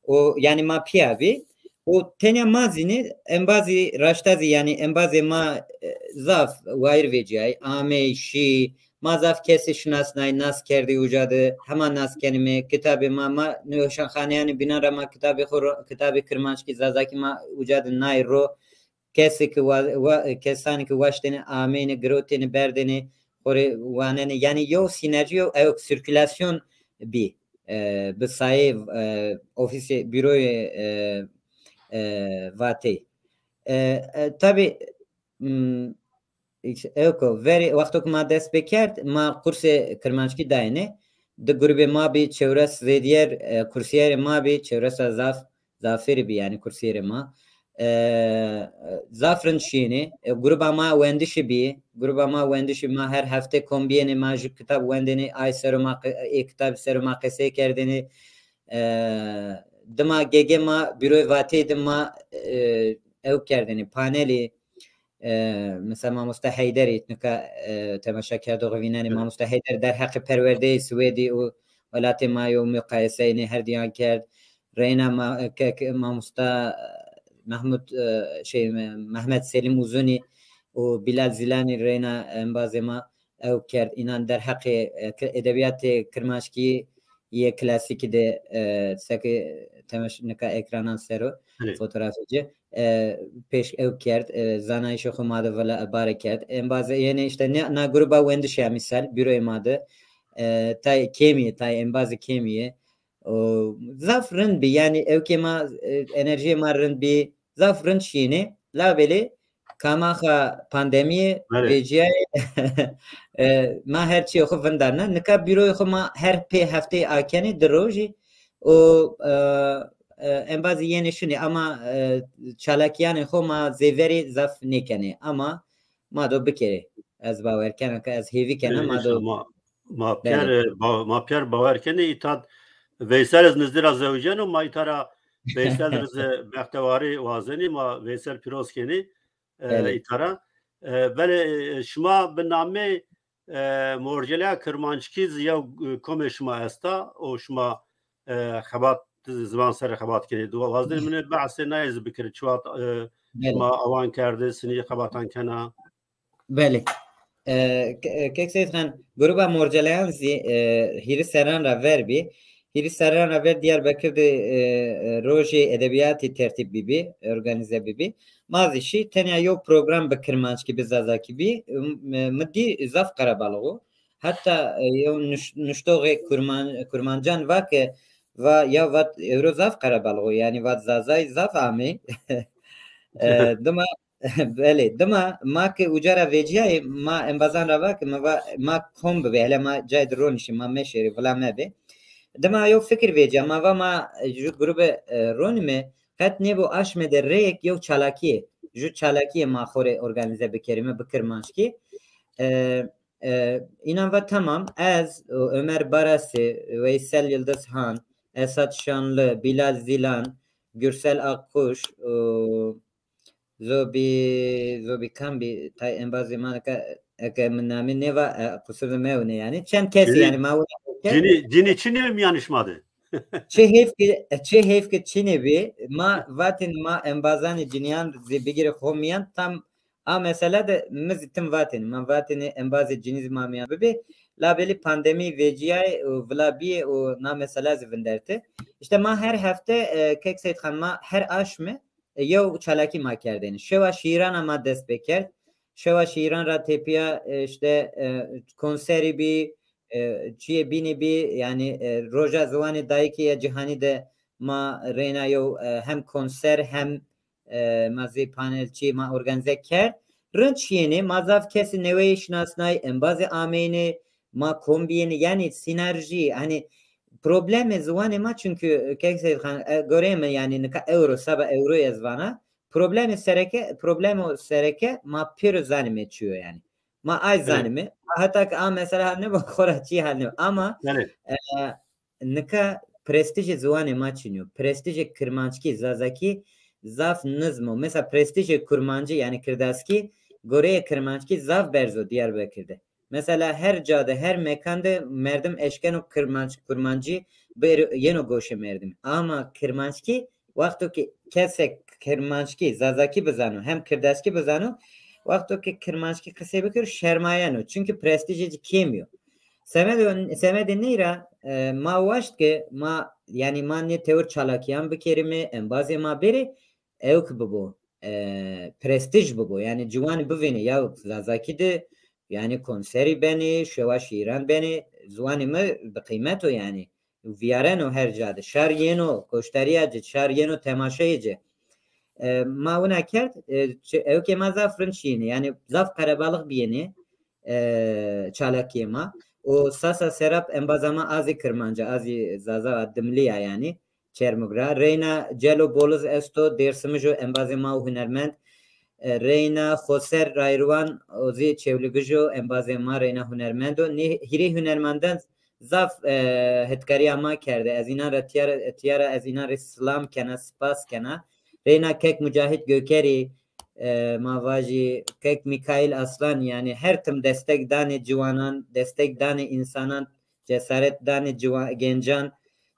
O, yanî ma pîya bî. O tenya ma zî nê, embazî raşta zî, yanî embazê ma, e, zaf wayîr vecîyay, amey, şî, ma zaf kesî şinasnay, nas kerdî uca de, hema nas kenîme, kitabê ma, ma nîweşanxaneyanê bînan ra ma kitabê xo ro, kitabê kirmanckî, zazakî ma uca de nay ro, kesê ke wa, wa, kesanê ke waştêne ameyne, girotêne, berdêne, xo rê wanenê. Yanî yew sînerjî, yew ewk sirkülasyon bî, e, bi sayê, e, ofîsê, büroyê, e, e, Vateyî. E, e, tabî, m, ewk o, verê wexto ke ma dest pê kerd, ma kursê kirmanckî dayêne. Di grubê ma bî, çewres zêdîyer, e, kursîyerê ma bî, çewres ra zaf, zafêrî bî, yanî kursîyerê ma. E, zaf rind şîyêne. E, gruba ma wendişî bî. Gruba ma wendişî, ma her hefte kom bîyêne, ma ju kitab wendêne, ay ser o ma qe-, ê kitabî ser o ma qesey kerdêne. E, dima gege ma, büroyê Vateyî de ma, e, ewk kerdêne, panelî, e, mesela mamoste Heyderî, nika, e, temaşakerdoxî vînenê, mamoste Heyder derheqê perwerdeyê Swêdî û welatê ma yo muqayese înê her diyan kerd. Reyna ma-, ke-, ke-, mamosta Mehmud, e, şey, Me-, Mehmet Selîm Uzunî û Bilal Zîlanî reyna embazê ma ewk kerd. Înan derheqê, e, ki-, edebîyatê kirmanckî yê klasîkî de, e, seke temeş-, nika ekranan ser o, fotografê ci, e, pêş ewk kerd, e, zanayîşê xo ma de vila-, bare kerd. Embazê yenê îşte ne-, na gruba wendişî ya mîsal, büroyê ma de, e, tay kêmî yê, tay embazê kêmî yê. O, zaf rind bî, yanî ewkê ma, e, enerjiyê ma rind bî, zaf rind şîyêne. Labelê kamaxa pandemîye vecîyayê, e, ma her çîyê xo vindarna. Nika büroyê xo ma her pê hefteyê akenê di rojî. O, e, e, embazî yenê şinê, ama, e, çalakîyanê xo ma zêverî zaf nêkenê. Ama ma do bikerê. Ez bawer kena ke, ez hêvî kena, ma do. Ma, ma pîyer, ba-, ma pîyer bawer kenê, îta Veysel ez nizdî ra zewiceno, ma îta ra Veysel rize bextewarî wazenî, ma Veysel pîroz kenî, e, îta ra. E, belê, e, şima bi namê, e, Morceleya Kirmanckî zî yew, e, komê şima esta û şima, e, xebat, ziwan ser xebat kenê. Wazenê min ê behsê nayê zî bikirê. Çiwat, e, şima awan kerdê, sinî xebatan kena? Belê. E, ke-, e, Kek Seyîd Xan, gruba Morceleyan zî, e, hîrî serran ra ver bî. Hîrî serran ra ver Diyarbekir de, e, e, rojê edebîyatî tertîb bibî, organîze bibî. Ma zî şî, tenya yew program bi kirmanckî, bi zazakî bî. M-, mi dî zaf qerebalix o. Heta, e, yew nuş-, nuştoxê kurman-, kurmancan va ke, va, ya vat, ewro zaf qerebalix o. Yanî vat zazayî zaf amey. E, dima Belê, dima ma ke uca ra vecîyayê, ma embazan ra va ke ma va, ma kom bibê, hele ma cayê de ronişê, ma meşêrê, vila mebê. Dima yew fikir vecîya, ma va ma ju grube, e, ronîme, qet nêbo aşme de reyek yew çalakîye, ju çalakîye ma xo rê organîze bikerîme bi kirmanckî. E, e, înan va tamam, ez, o, Ömer Barasi, Veysel Yıldızhan, Esat Şanlı, Bilal Zilan, Gürsel Akkuş, o, Zobî, zobî kam bî, tay embazê ma ke, eke mi namê nêva, e, qusur de mewnê yanî. Çend kesî yanî ma wina kes. Cinî, cinî çinê bî mîyanê şima de? Çi heyf ki, çi heyf ki çinê bî. Ma vatên ma embazanê cinîyan zî bigîrê xo mîyan, tam a mesela de mi zî tim vatên. Ma vatêne embazê cinî zî ma mîyan bibê. Labelî pandemî vecîyayê û vila bîyê û na mesela zî vindertê. Îşte ma her hefte, e, Kek Seyîd Xan, ma her aşme e, yew çalakî ma kerdêne. Şewa şîîran a ma dest pê kerd. Şewa şîîran ra tepîya, e, îşte, e, konserî bî, e, çîyê bînî bî, yanî, e, Roja Ziwanê Dayikê ya Cîhanî de ma reyna yew, e, hem konser hem, e, ma zî panelçî ma organîze kerd. Rind şîyêne, ma zaf kesî neweyî şinasnay, embazî ameyne, ma kom bîyêne, yanî sînerjî, hanî problemê ziwanê ma, çunkî Kek Seyîd Xan, e, goreyê mi, yanî nika ewro, seba ewroyî ez vana, problemê sereke, problemo sereke ma pêro zanîme çi yo yanî. Ma ay zanîme. Ma heta ke a mesela hal nêbo, xora çî hal nêbo. Ama, e, nika prestijê ziwanê ma çinî yo. Prestijê kirmanckî, zazakî zaf nizm o. Mesela prestijê kurmancî, yanî kirdaskî, goreyê kirmanckî zaf berz o Diyarbekir de. Mesela her ca de, her mekan de merdim eşkeno kirmanc-, kurmancî bêro, yeno goşê merdimî. Ama kirmanckî, wexto ke kesek kirmanckî, zazakî bizano, hem kirdaskî bizano, wexto ke kirmanckî qisey bikero, şermayeno. Çunkî prestijê ci kêmî yo. Semedê, semedê ney ra, e, ma waşt ke ma, yanî ma nê tewir çalakîyan bikerîme, embazê ma bêrê, ewk bibo, e, prestij bibo. Yanî ciwanî bivênê ya zazakî de, yanî konserî benê, şewa şîîran benê, ziwanê mi bi qîmet o yanî. Vîyareno her ca de. Şar yeno goştarîya ci, şar yeno temaşeyê ci. E, ma wina kerd, e, çi-, ewkê ma zaf rind şîyêne. Yanî zaf qerebalix bîyêne, e, çalakiyê ma. Û Sasa Serap embaza ma a zî kirmanc a, a zî zaza a, dimlî ya yanî. Çermug ra. Reyna Celo Boliz esto, Dêrsimij o, embazê ma û hunermend. E, reyna Xoser Rayirwan, o zî Çewligij o, embazê ma, reyna hunermend o. Nê hîrê hunermendan zaf, e, hetkarîya ma kerde. Ez înan ra tîya ra, tîya ra ez înan rê silam kena, spas kena. Reyna kek Mucahit Gökerî, e, ma vajî kek Mikaîl Aslan, yanî her tim destek danê ciwanan, destek danê însanan, cesaret danê ciwa-, gencan,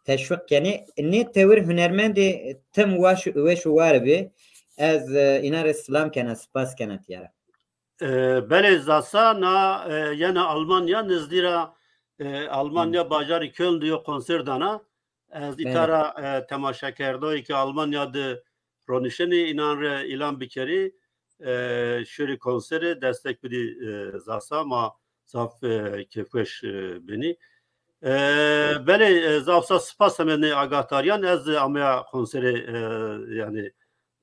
teşwîq kenê. Nê tewir hunermendê tim waş, weş û war bê. Ez, e, înan rê silam kena, spas kena tîya ra. E, belê, Zasa na, e, yena Almanya, nizdî ra, e, Almanya, bajarê Köln de yo konser dana. Ez îta ra, e, temaşekerdoyê ke Almanya de ronişenê, înan rê îlan bikerî, e, şorî konserê destek bidî, e, Zasa, ma zaf, e, kêfweş, e, benî. E, belê, e, zaf zaf spas semedê agahdariyan, ez ameya konserê, e, yanî,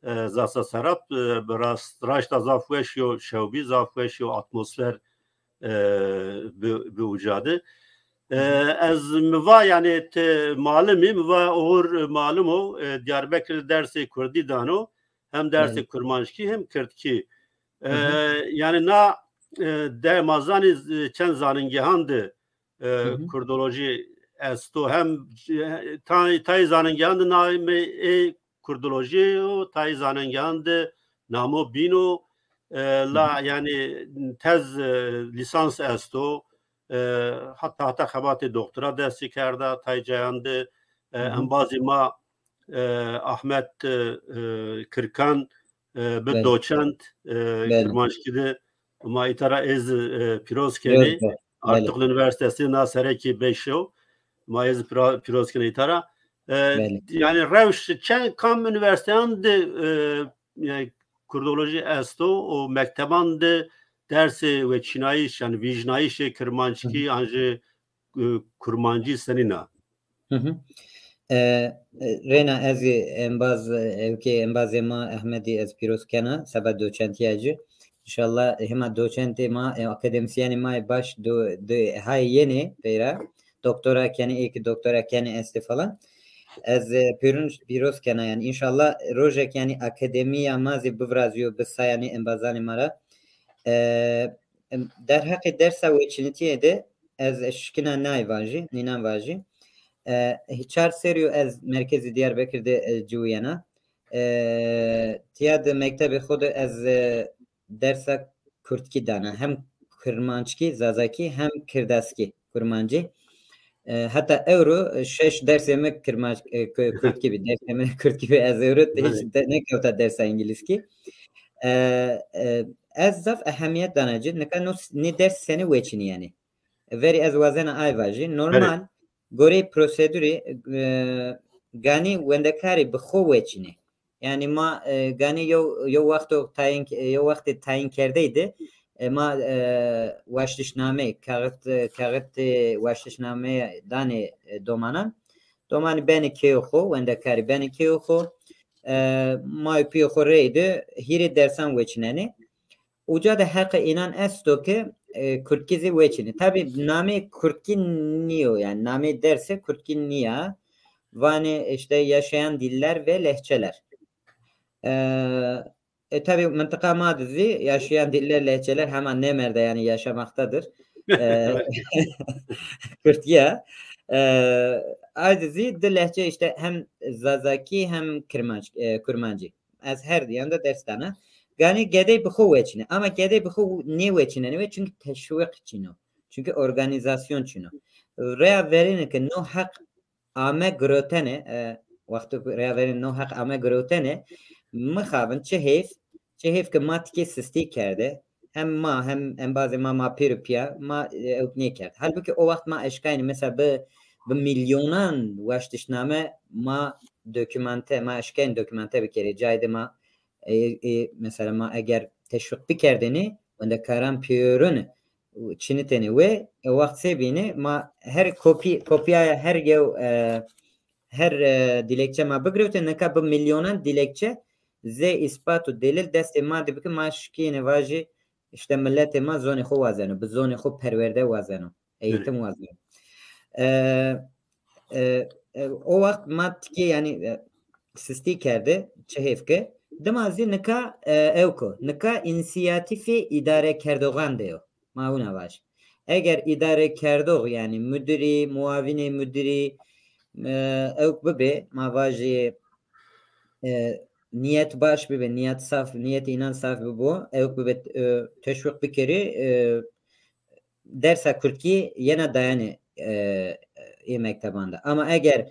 e, Zasa Serap, e, bi rast, raşta zaf weş yo, şewbî zaf weş yo, atmosfer, e, bi, bi uca de. E, ez mi va, yanî, ti malim î, mi va oxir, e, malim o, e, Diyarbekir dersê kurdî dano, hem dersê kurmanckî hem kirdkî. E, yanî na, e, de ma zanî, e, çend zanîngehan de, e, kurdolojî esto, hem, e, tay, tay zanîngehan de namê ê kurdolojî yo, tay zanîngehan de namo bîn o, e, la, yanî tez, e, lîsans esto, e, heta, heta xebatê doktora destî kerda, tay cayan de, e, embazê ma, e, Ahmet, e, e, Kirkan, e, bi doçent, e, kirmanckî de, ma îta ra ê zî, e, pîroz kenê. Artuklu Üniversitesi na serekî beş o. Ma ê zî pîra-, pîroz kenê îta ra. E, yanî rewş çend kam unîversîteyan de, e, yanî kurdolojî esto û mekteban de dersê weçînayîş, yanî vîjnayîşê kirmanckî an jî, e, kurmancî senîn a? Hı hı. E, e, reyna ez ê embaz, e, ewkê embazê ma Ehmedî ez pîroz kena seba doçentîya ci. Înşallah, e, hema doçentê ma, e, akademîsyenê ma yê baş do, do, hay yenê peyra. Doktora kenê, ê ki doktora kenê estê falan. Ez, e, pêrûn pîroz kena yanî. Înşallah rojek yanî akademîya ma zî bivrazîyo bi sayanê embazanê ma ra. E, em, derheqê dersa weçînitîye de ez şikina nay vajî, nînan vajî. E, çar serî yo ez merkezê Diyarbekir de, e, ciwîyena. E, tîya de mektebê xo de ez, e, dersa kurdkî dana. Hem kirmanckî, zazakî, hem kirdaskî, kurmancî. E, heta ewro, e, şeş dersê mi kirmanc-, e, ku-, kurdkî bî. Dersê mi kurdkî bî, ez ewro hiç de-, nêkewta dersa îngilîzkî. E, e, ez zaf ehemîyet dana ci. Nika no, nê ders senî weçînîyenê? Verî ez wazena ay vajî. Normal, goreyê prosedurî, e, ganî wendekarî bi xo weçînê. Yanî ma, e, ganî yew, yew wexto tayîn, yew wextê tayîn kerdeyî de, e, ma, e, waştişname, kaxit, e, kaxitê waştişname danê, e, domanan. Domanî benê keyê xo, wendekarî benê keyê xo. E, ma û pîyê xo reyde hîrê dersan weçînenê. Uca de heqê înan esto ke, e, kurdkî zî weçînê. Tabî namê kurdkî nîyo, yanî namê dersê kurdkî nîya. Vanê işte yaşayan diller ve lehçeler. E, e, tabî mintiqa ma de zî yaşayan diller, lehçeler hema nêmerde, yanî yaşamaktadır. E, kurdkî ya. E, Aydî zî di lehçe îşte hem Zazakî hem Kirmanc, e, Kurmancî. Ez her diyan de ders dana. Ganî gedey bi xo weçîne. Ama gedey bi xo nêweçînenê we çünkü teşwîq çin o. Çünkü organîzasyon çin o. Rêya verêne ke no heq ame girotene, e, wexto ku rêya verêne no heq ame girotene, mixabin çi heyf, çi heyf ke ma tikê sistî kerde. Hem ma, hem embazê ma, ma pêro pîya, ma, e, ewk nêkerd. Halbukî o wext ma eşkayne, mesela bi, bi milyonan waştişname ma dokümante, ma eşkayne dokümante bikerê. Cayê de ma, e, e, mesela ma eger teşwîq bikerdêne, wendekaran pêrune, çinitêne we, e, wext se bîne, ma her kopî, kopyaya her yew, e, her, e, dilekçe ma bigirewte, nika bi milyonan dilekçe zê îspat û delîl destê ma de bi ke ma şikîne vajî, işte milletê ma zonê xo wazeno, bi zonê xo perwerde wazeno, eğitim wazeno. E, e, e, o wext ma tikê, yani, e, sistî kerde, çi hêf ke. Dima zî nika, e, ewk o. Nika însiyatîfê îdarekerdoxan de yo. Ma wina vaj. Eger îdarekerdox, yani mudirî, muavînê mudirî, e, ewk bibê, ma vajî, e, niyet baş bibe, niyet saf, niyet înan saf bibo, ewk bibe, e, teşwîq bikerî, e, dersa kurdkî yena dayanê, e, ê mekteban de. Ama eger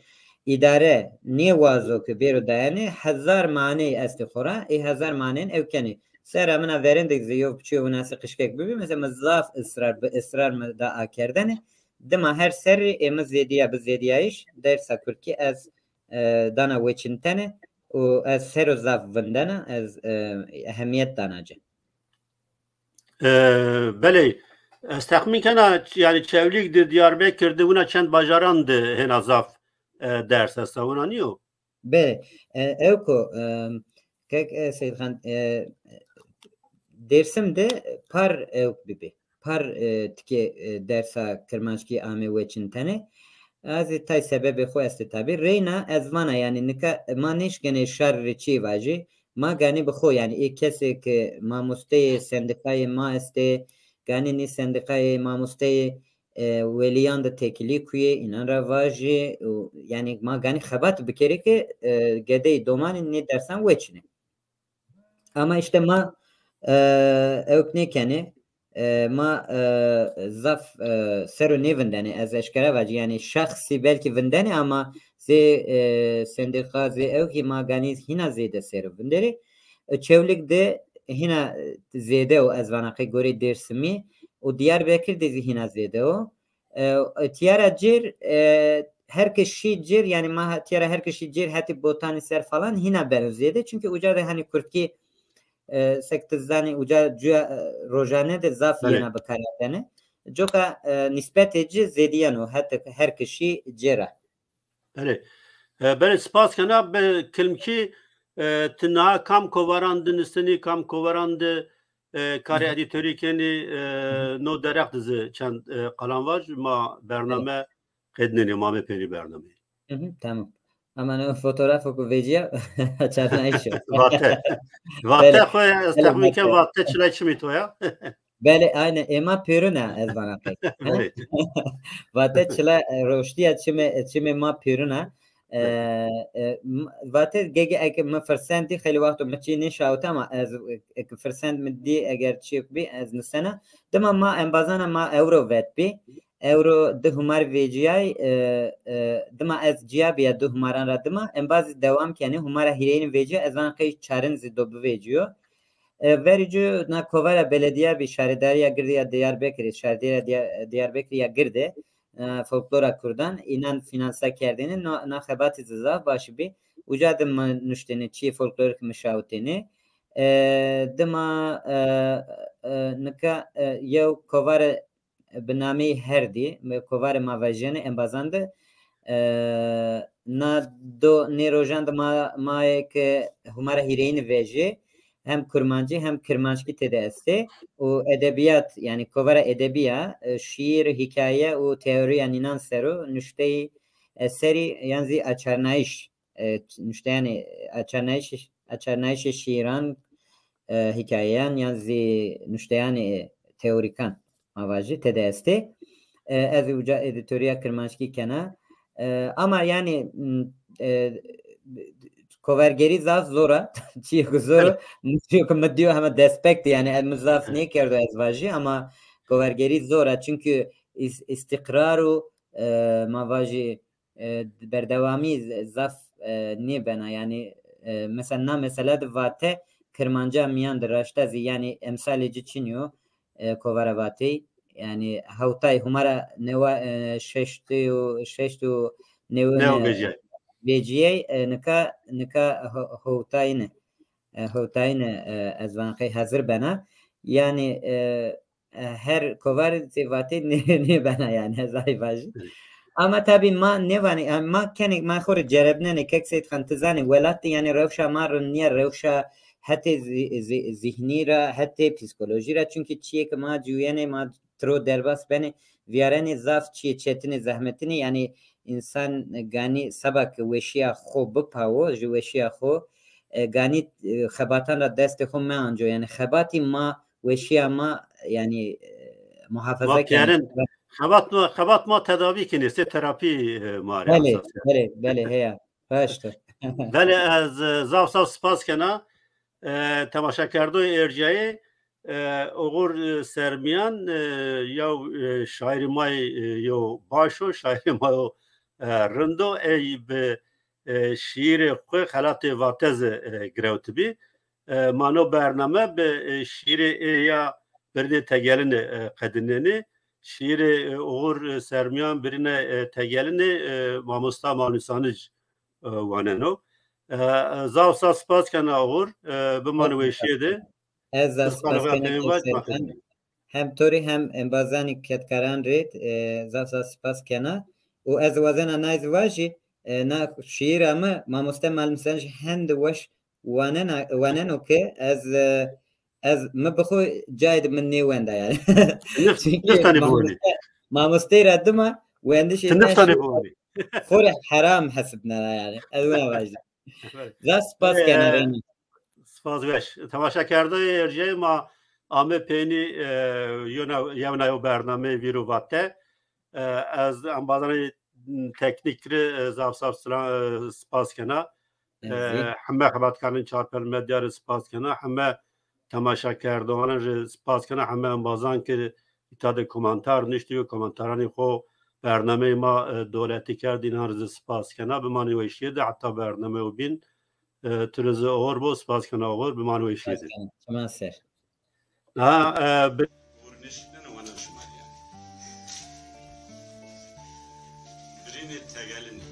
îdare nêwazo ke bêro dayanê, hezar maneyî estê xo ra, ê hezar maneyên ew kenê. Serra min a verên de zî yew piçîyo winasî qişkek bibî, mesela mi zaf israr, bi israr mi da akerdene, dima her serrî ê mi zêdîya bi zêdîyayîş dersa kurdkî ez, e, dana weçintene û ez sero zaf vindena, ez, e, ehemîyet dana ci. E, belê, ez texmîn kena, yani Çewlîg de, Diyarbekir de, wina çend bajaran de hêna zaf, e, ders esta, wina nîyo? Belê, e, ewk o, e, kek, e, Seyîdxan, e, Dêrsim de par ewk bibî. Par, e, tikê, e, dersa kirmanckî amê weçintene. Ez ê tay sebebê xo estê tabî. Reyna ez vana, yani nika ma nêşkenê şar rê çî vajî. Ma ganî bi xo, yani ê kesê ke mamosteyê sendîkayê ma estê, ganî nê sendîkayê mamosteyê, e, welîyan de tekilî kuyê, înan ra vajî, û, yani ma ganî xebat bikerê ke, e, gedeyê domanî nê dersan weçinê. Ama işte ma, e, ewk nêkenê, e, ma, e, zaf, e, sero nêvindenê, ez eşkera vajî, yani şexsî belkî vindenê ama zê, e, sendîka, zê ewkî ma ganî hîna zêde sero vinderê. E, Çewlîg de hîna, e, zêde o, ez vana qey gorê Dêrsimî, û Diyarbekir de zî hîna zêde o. E, e, tîya ra cêr, e, her ke şî cêr, yani ma ha-, tîya ra her ke şî cêr hetê botanî ser falan hîna beno zêde. Çünkü uca de hani kurdkî, e, sek ti zanî uca cuya, e, rojane de zaf yena bikarardene. Coka, e, nîsbetê ci zêdîyeno hetê her ke şî cêr a. Belê. E, belê, spas kena. Bi kilmkî, e, ti niha kam kovaran de nistenî, kam kovaran de, e, karê edîtorî kenî, e, no derheq de zî çend, e, qalan vaj, ma bername qednenê, ma amê pêrî bernameyî. Hı hı, tamam. Ama no fotografo ku vecîya, açarnayîş o. Vate. Vate xo ya, ez texmîn ke vate çilay çimî to ya. Belê, aynen. Ê ma pêrun a, ez vana qey. Vate çila, e, roştîya çimê, çimê ma pêrun a. E, e, vate gege eke mi firsend dî, xeylê wexto mi çî nêşawite ama ez, e, eke firsend mi dî, eger çîyêk bî, ez nisena. Dima ma embazana ma ewro vet bî. Ewro di humar vecîyay, e, e, dima ez cîya bîya di humaran ra dima. Embaz zî dewam kenê, humara hîrêyîn vecîya, ez vana qey çarin zî do bivecîyo. E, verî ci na kovara beledîya bî, şaredarîya girde ya Diyarbekirî, şaredarîya Diya-, Diyarbekirî ya girde, e, folklora kurdan, înan fînansa kerdêne, na, na xebatî zî zaf baş bî. Uca de mi nuştêne, çîyê folklorîk mi şawitêne. E, dima, e, e, nika, e, yew kovare bi nameyê Herdî, kovarê ma vejîyene embazan de, e, na do nê rojan de ma, ma yê ke humara hîrêyîne vejî, hem kurmancî hem kirmanckî tede estê û edebîyat, yanî kovara edebî ya, e, şîîr, hîkaye û teorîya nînan ser o nuşteyî eserî yan zî açarnayîş, e, nuşteyanê açarnayîş, açarnayîşê şîîran, e, hîkayeyan yan zî nuşteyanê teorîkan ma vajî tede estê. E, ez uca edîtorîya kirmanckî kena. E, ama yanî, m, e, kovergerî zaf zor a. Çîyê ku zor o, mi çîyo ku mi dîyo hema destpek de, yanî mi zaf nêkerdo ez vajî, ama kovergerî zor a. Çunkî îs-, îstîqrar û, e, ma vajî, e, berdewamî z-, zaf, e, nêbena. Yanî, e, mesela na mesele de Vate Kirmanca mîyan de raşta zî, yanî emsalê ci çinî yo, e, kovara Vateyî. Yanî hewtay hûmara newa, e, şeştî û, şeştî û newin, newin e, vecîyay. Vecîyay, e, nika, nika ho-, hewtayîne. E, hewtayîne, e, ez vana qey hezir bena. Yanî, e, e, her kovar zî Vateyî nê-, nêbena yanî, ez ay vajî. Ama tabî ma nêvanê, yanî ma kenê, ma xo rê cerebnenê, kek Seyîd Xan, ti zanê, welat de yanî rewşa ma rind nîya, rewşa hetê zî-, zî-, zîhnî ra, hetê psîkolojî ra, çunkî çîyê ke ma ciwîyenê, ma tiro derbas benê, vîyarenê zaf çîyê çetinê, zehmetinê, yanî însan ganî seba ke weşîya xo bipawo, ji weşîya xo, e, ganî, e, xebatan ra destê xo meanco. Yanî xebatî ma, weşîya ma, yanî, e, muhafaza kenê. Ma pîyerin, xebat ma, xebat ma tedavî kenê, sê terapî, e, ma rê esas. Belê, belê, belê, heya. Raşt o. Belê, ez, e, zaf zaf spas kena. E, temaşekerdoyê erciyayê, e, Oxur, e, Sermîyan, e, yew, e, şaîrê ma yê, e, yew baş o, şaîrê ma yo, e, rind o. Ey bi, e, şîîrê xwu Xelatê Vate zî, e, girewtibî. E, ma no bername bi, e, şîîrê ê ya Birînê Tegelinî, e, qedînenê. Şîîrê, e, Oxur, e, Sermîyan, Birîne, e, Tegelinî, e, mamosta Malmîsanic, e, waneno. E, zaf zaf spas kena Oxur, e, bimanê weşîye de. Ez zaf spas kena. Hem to rê hem embazanê kedkaran rê, e, zaf zaf spas kena. Û ez wazena nay zî vajî, e, na şîîra mi mamoste Malmîsanic hende weş wanena, waneno ke ez, e, ez mi bi xo cayê de mi nêwenda yanî. Çunkî mamoste, mamostey ra dima wendişê na şîîr xo rê heram hesibnena yanî. Ez wina vajî. Zaf spas kena Rênî. Spas weş. Temaşekerdayê erciyayê ma ame peynî, e, yewna, yewna yew bernameyê Vîr û Vate. E, ez embazanê teknîk rê, e, zaf zaf sila-, e, spas kena. E, heme xebatkarên Çarpel Medya rê spas kena. Heme temaşekerdoxanan rê spas kena. Heme embazan ke îta de komentar nuştî û komentaranê xo bernameyê ma, e, dewletî kerd, înan rê zî spas kena. Bimanê weşîye de heta bernameyo bîn. E, tu rê zî oxir bo, spas kena oxir, bimanê weşîye de. Spas kena. Çiman ser. Ha, e, bi- Vurniştene wana şima ya. Birînê Tegelinî.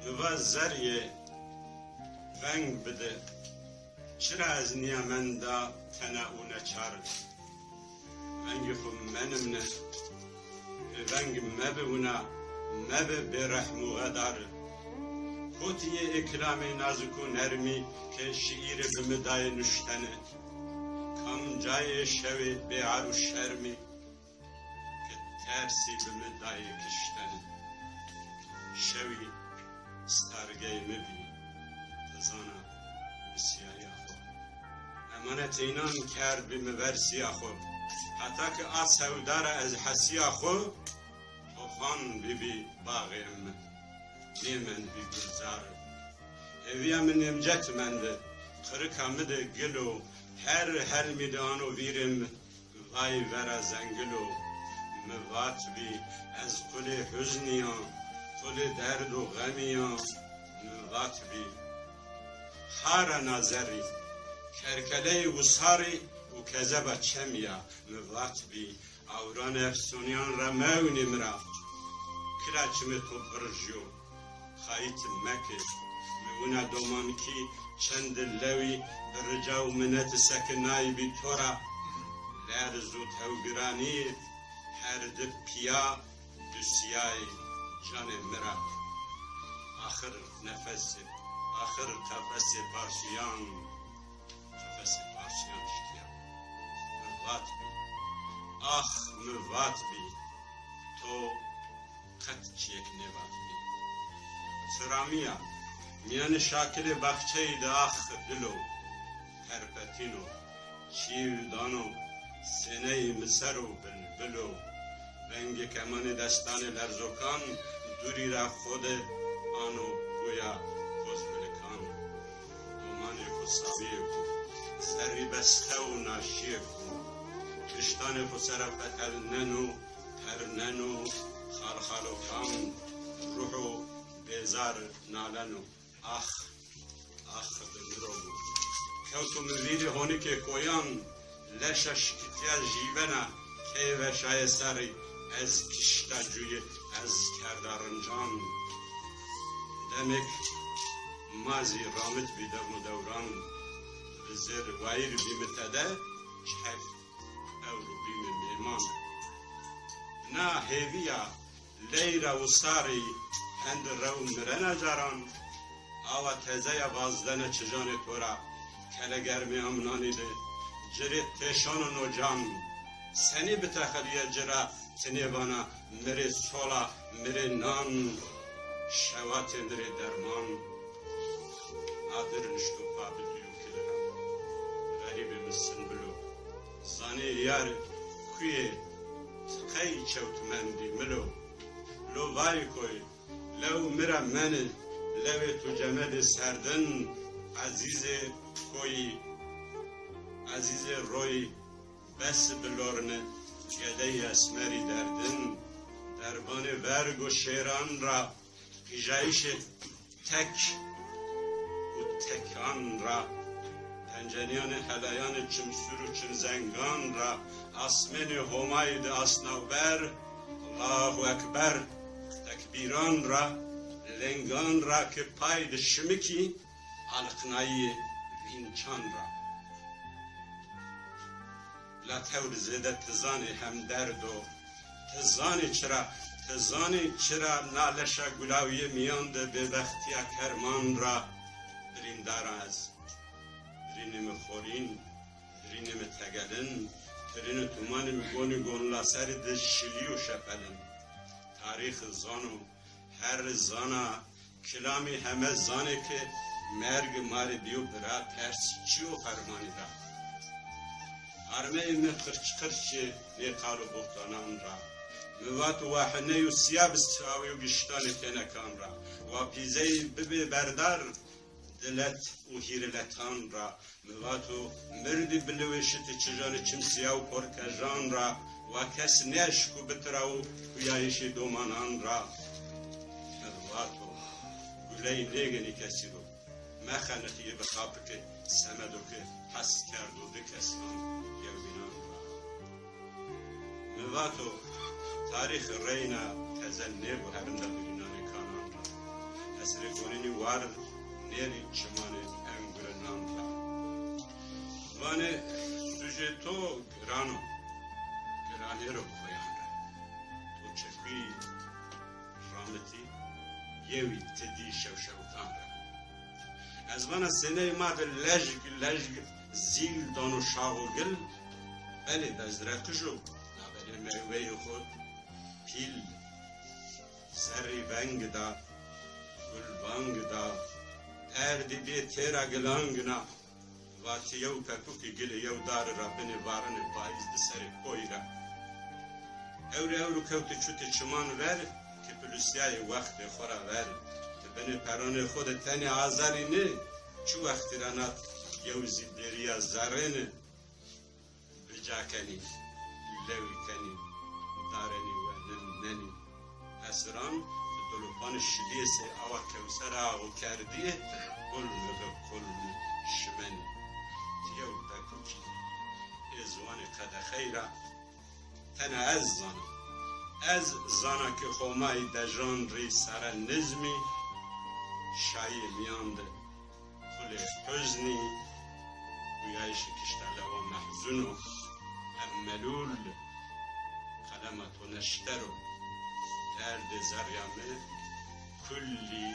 Mi va zerrîye veng bide. Çira ez nîyamenda tena û neçar? Vengê xwu menimne. Bêveng mebe wina, mebe bêrehm û xedar. Kotî yê ê kilamê nazik û nermî ke şîîrê bi mi dayê nuştene? Kam cayê şewê bêar û şermî ke tersî bi mi dayê kiştene? Şewî stargeyê mi bî, ti zana, mi sîyayîya xwu. Emanetê înan kerdbî mi ver sîya xwu. Heta ke a sewda ra ez hesîya xwu, tofan bîbî baxê mi, nêmendbî gulzar. Hêvîya mi nêmcet mende, qirika mi de gil o, her helmî de ano vîrê mi. Vay vera zengilo, mi vatbî, ez qulê huznî ya, qulê derd û xemî ya, mi vatbî. Hara na zerrî, kerkeleyê wisarî û kezeba çemî ya, mi vatbî. Awranê efsonîyan ra mewnî mi ra. Kila çimê to birij yo. Xayît meke. Mi wina domankî çend lewî bi rica û mineti sekinayîbî to ra. Lerz û tewgiranî her di pîya dusîyayê canê mi ra. Axir nefesê, axir qefesê parçîyan, qefesê parçîyan şikîya. Mi vatbî, ax mi vatbî, to qet çîyêk nêvatbî. Tiramîya, mîyanê şakilê baxçeyî de ax dilo, perpetîno, çîv dano, sêneyê mi ser o bilbilo. Vengê kemanê destanê lerzokan dûrî ra xo de ano boya kozvilikan. Domanêko sawîyêko zerrî bestew naşîyêko kiştanê xo sera fetelneno, perneno, xalxalokan ruho bêzar naleno. Ax, ax bi mi ro bo. Kewto mi vîrê honikê koyan, leşa şikitîya jîvena keyê veşayê serrî, ez kişta cuyî, ez kerda rincan. Demêk ma zî ramit bî dem û dewran, bi zêr wayîr bîmi tede, çhek ewro bîmi mêman. Na hêvîya leyra wisarî hend rew mirena caran, awa tezeya vazdene çijanê to ra, kelegermê amnanî de ci rê têşano no can. Senî bitexelîye ci ra ti nêvana mi rê sola, mi rê nan, şewatê mi rê derman. Adir nişto pa bi dîyo kili ra, rehîbê mi sinbilo. Zanê yar kuyê ti qey çewt mendî milo. Lo vayê koy, lew mi ra meni, lewê tu cemedê serdin, ezîzê koyî, ezîzê royî, bes bi lorni, gedeyî esmerî derdin, dermanê verg û şêran ra, qîjayîşê tek û tekan ra, pencenîyanê helayanê çimsûr û çimzengan ra, asmênê Homayî de asnawber, Allahu Ekber, tekbîran ra, lengan ra ke pay de şimikî, aliqnayîyê vînçan ra. La tewr zêde ti zanê hemderd o, ti zanê çira, ti zanê çira na leşa gulawîye mîyan de bêbextîya kerman ra birîndar a ez. Birînê mi xorîn, birînê mi tegelin, birînê tumanê mi gonî gonlaserî de şilîyo şepelin. Tarîx zano, her zana, kilamî heme zanê ke merg ma rê bîyo bira, ters çîyo fermanî da. Armeyê mi qirç qirçê nê qal û bohtanan ra. Mi vato wa hiney û sîya bi sawî û giştanê kenekan ra. Wa pîzeyî bibê berdar dilet û hîriletan ra. Mi vato mirdî bi lewê şitê çijanê çimsîya û korkejan ra, wa kes nêeşko bitirawo huyayîşê domanan ra. Mi vato guley nêgenî kesî ro, mexenixîyê bi xapikê semedo ke hes kerdo di kesan yewbînan ra. Mi vato, tarîx reyna teze nêbo herinda birînanê kanan ra. Hesirê gonînî war nêrî çimanê engurinan ra. Vanê, sûcê to giran o, giranêro koyan ra. To çekuyî ramitî yewî ti dî şewşewtan ra. Ez vana seneyê ma de lejg lejg zîl dano şax û gil, belê bezreqij o, labelê meweyê xo pîl. Zerrî veng da, gul vang da, erdî bê têra gilangna. Vatî yew pepûkî gilê yew darî ra binê varinê payîz di serê koyî ra. Ewro ewro kewtî çutî çiman ver, ki pilusîyayê wextê xo ra ver. Ti binê peranê xo de tenê azarî nê, çi wextî ra na yew zî derîya zerrêne. Bica kenî, lewî kenî, darenî wenin nenî. Hesiran ti dolopanê şilîyê sey awa kewsera axû kerdîyê, kulmi bi kulmi şimenî. Ti yew pekukî ê ziwanê qedexeyî ra. Tena ez zana. Ez zana ke Homayî dejan rî sere nizmî, şayîyê mîyan de qulê huznî, huyayîşê kişta lewa mehzun o. Em melûl, qelema to neşter o. Derdê zerrîya mi kullî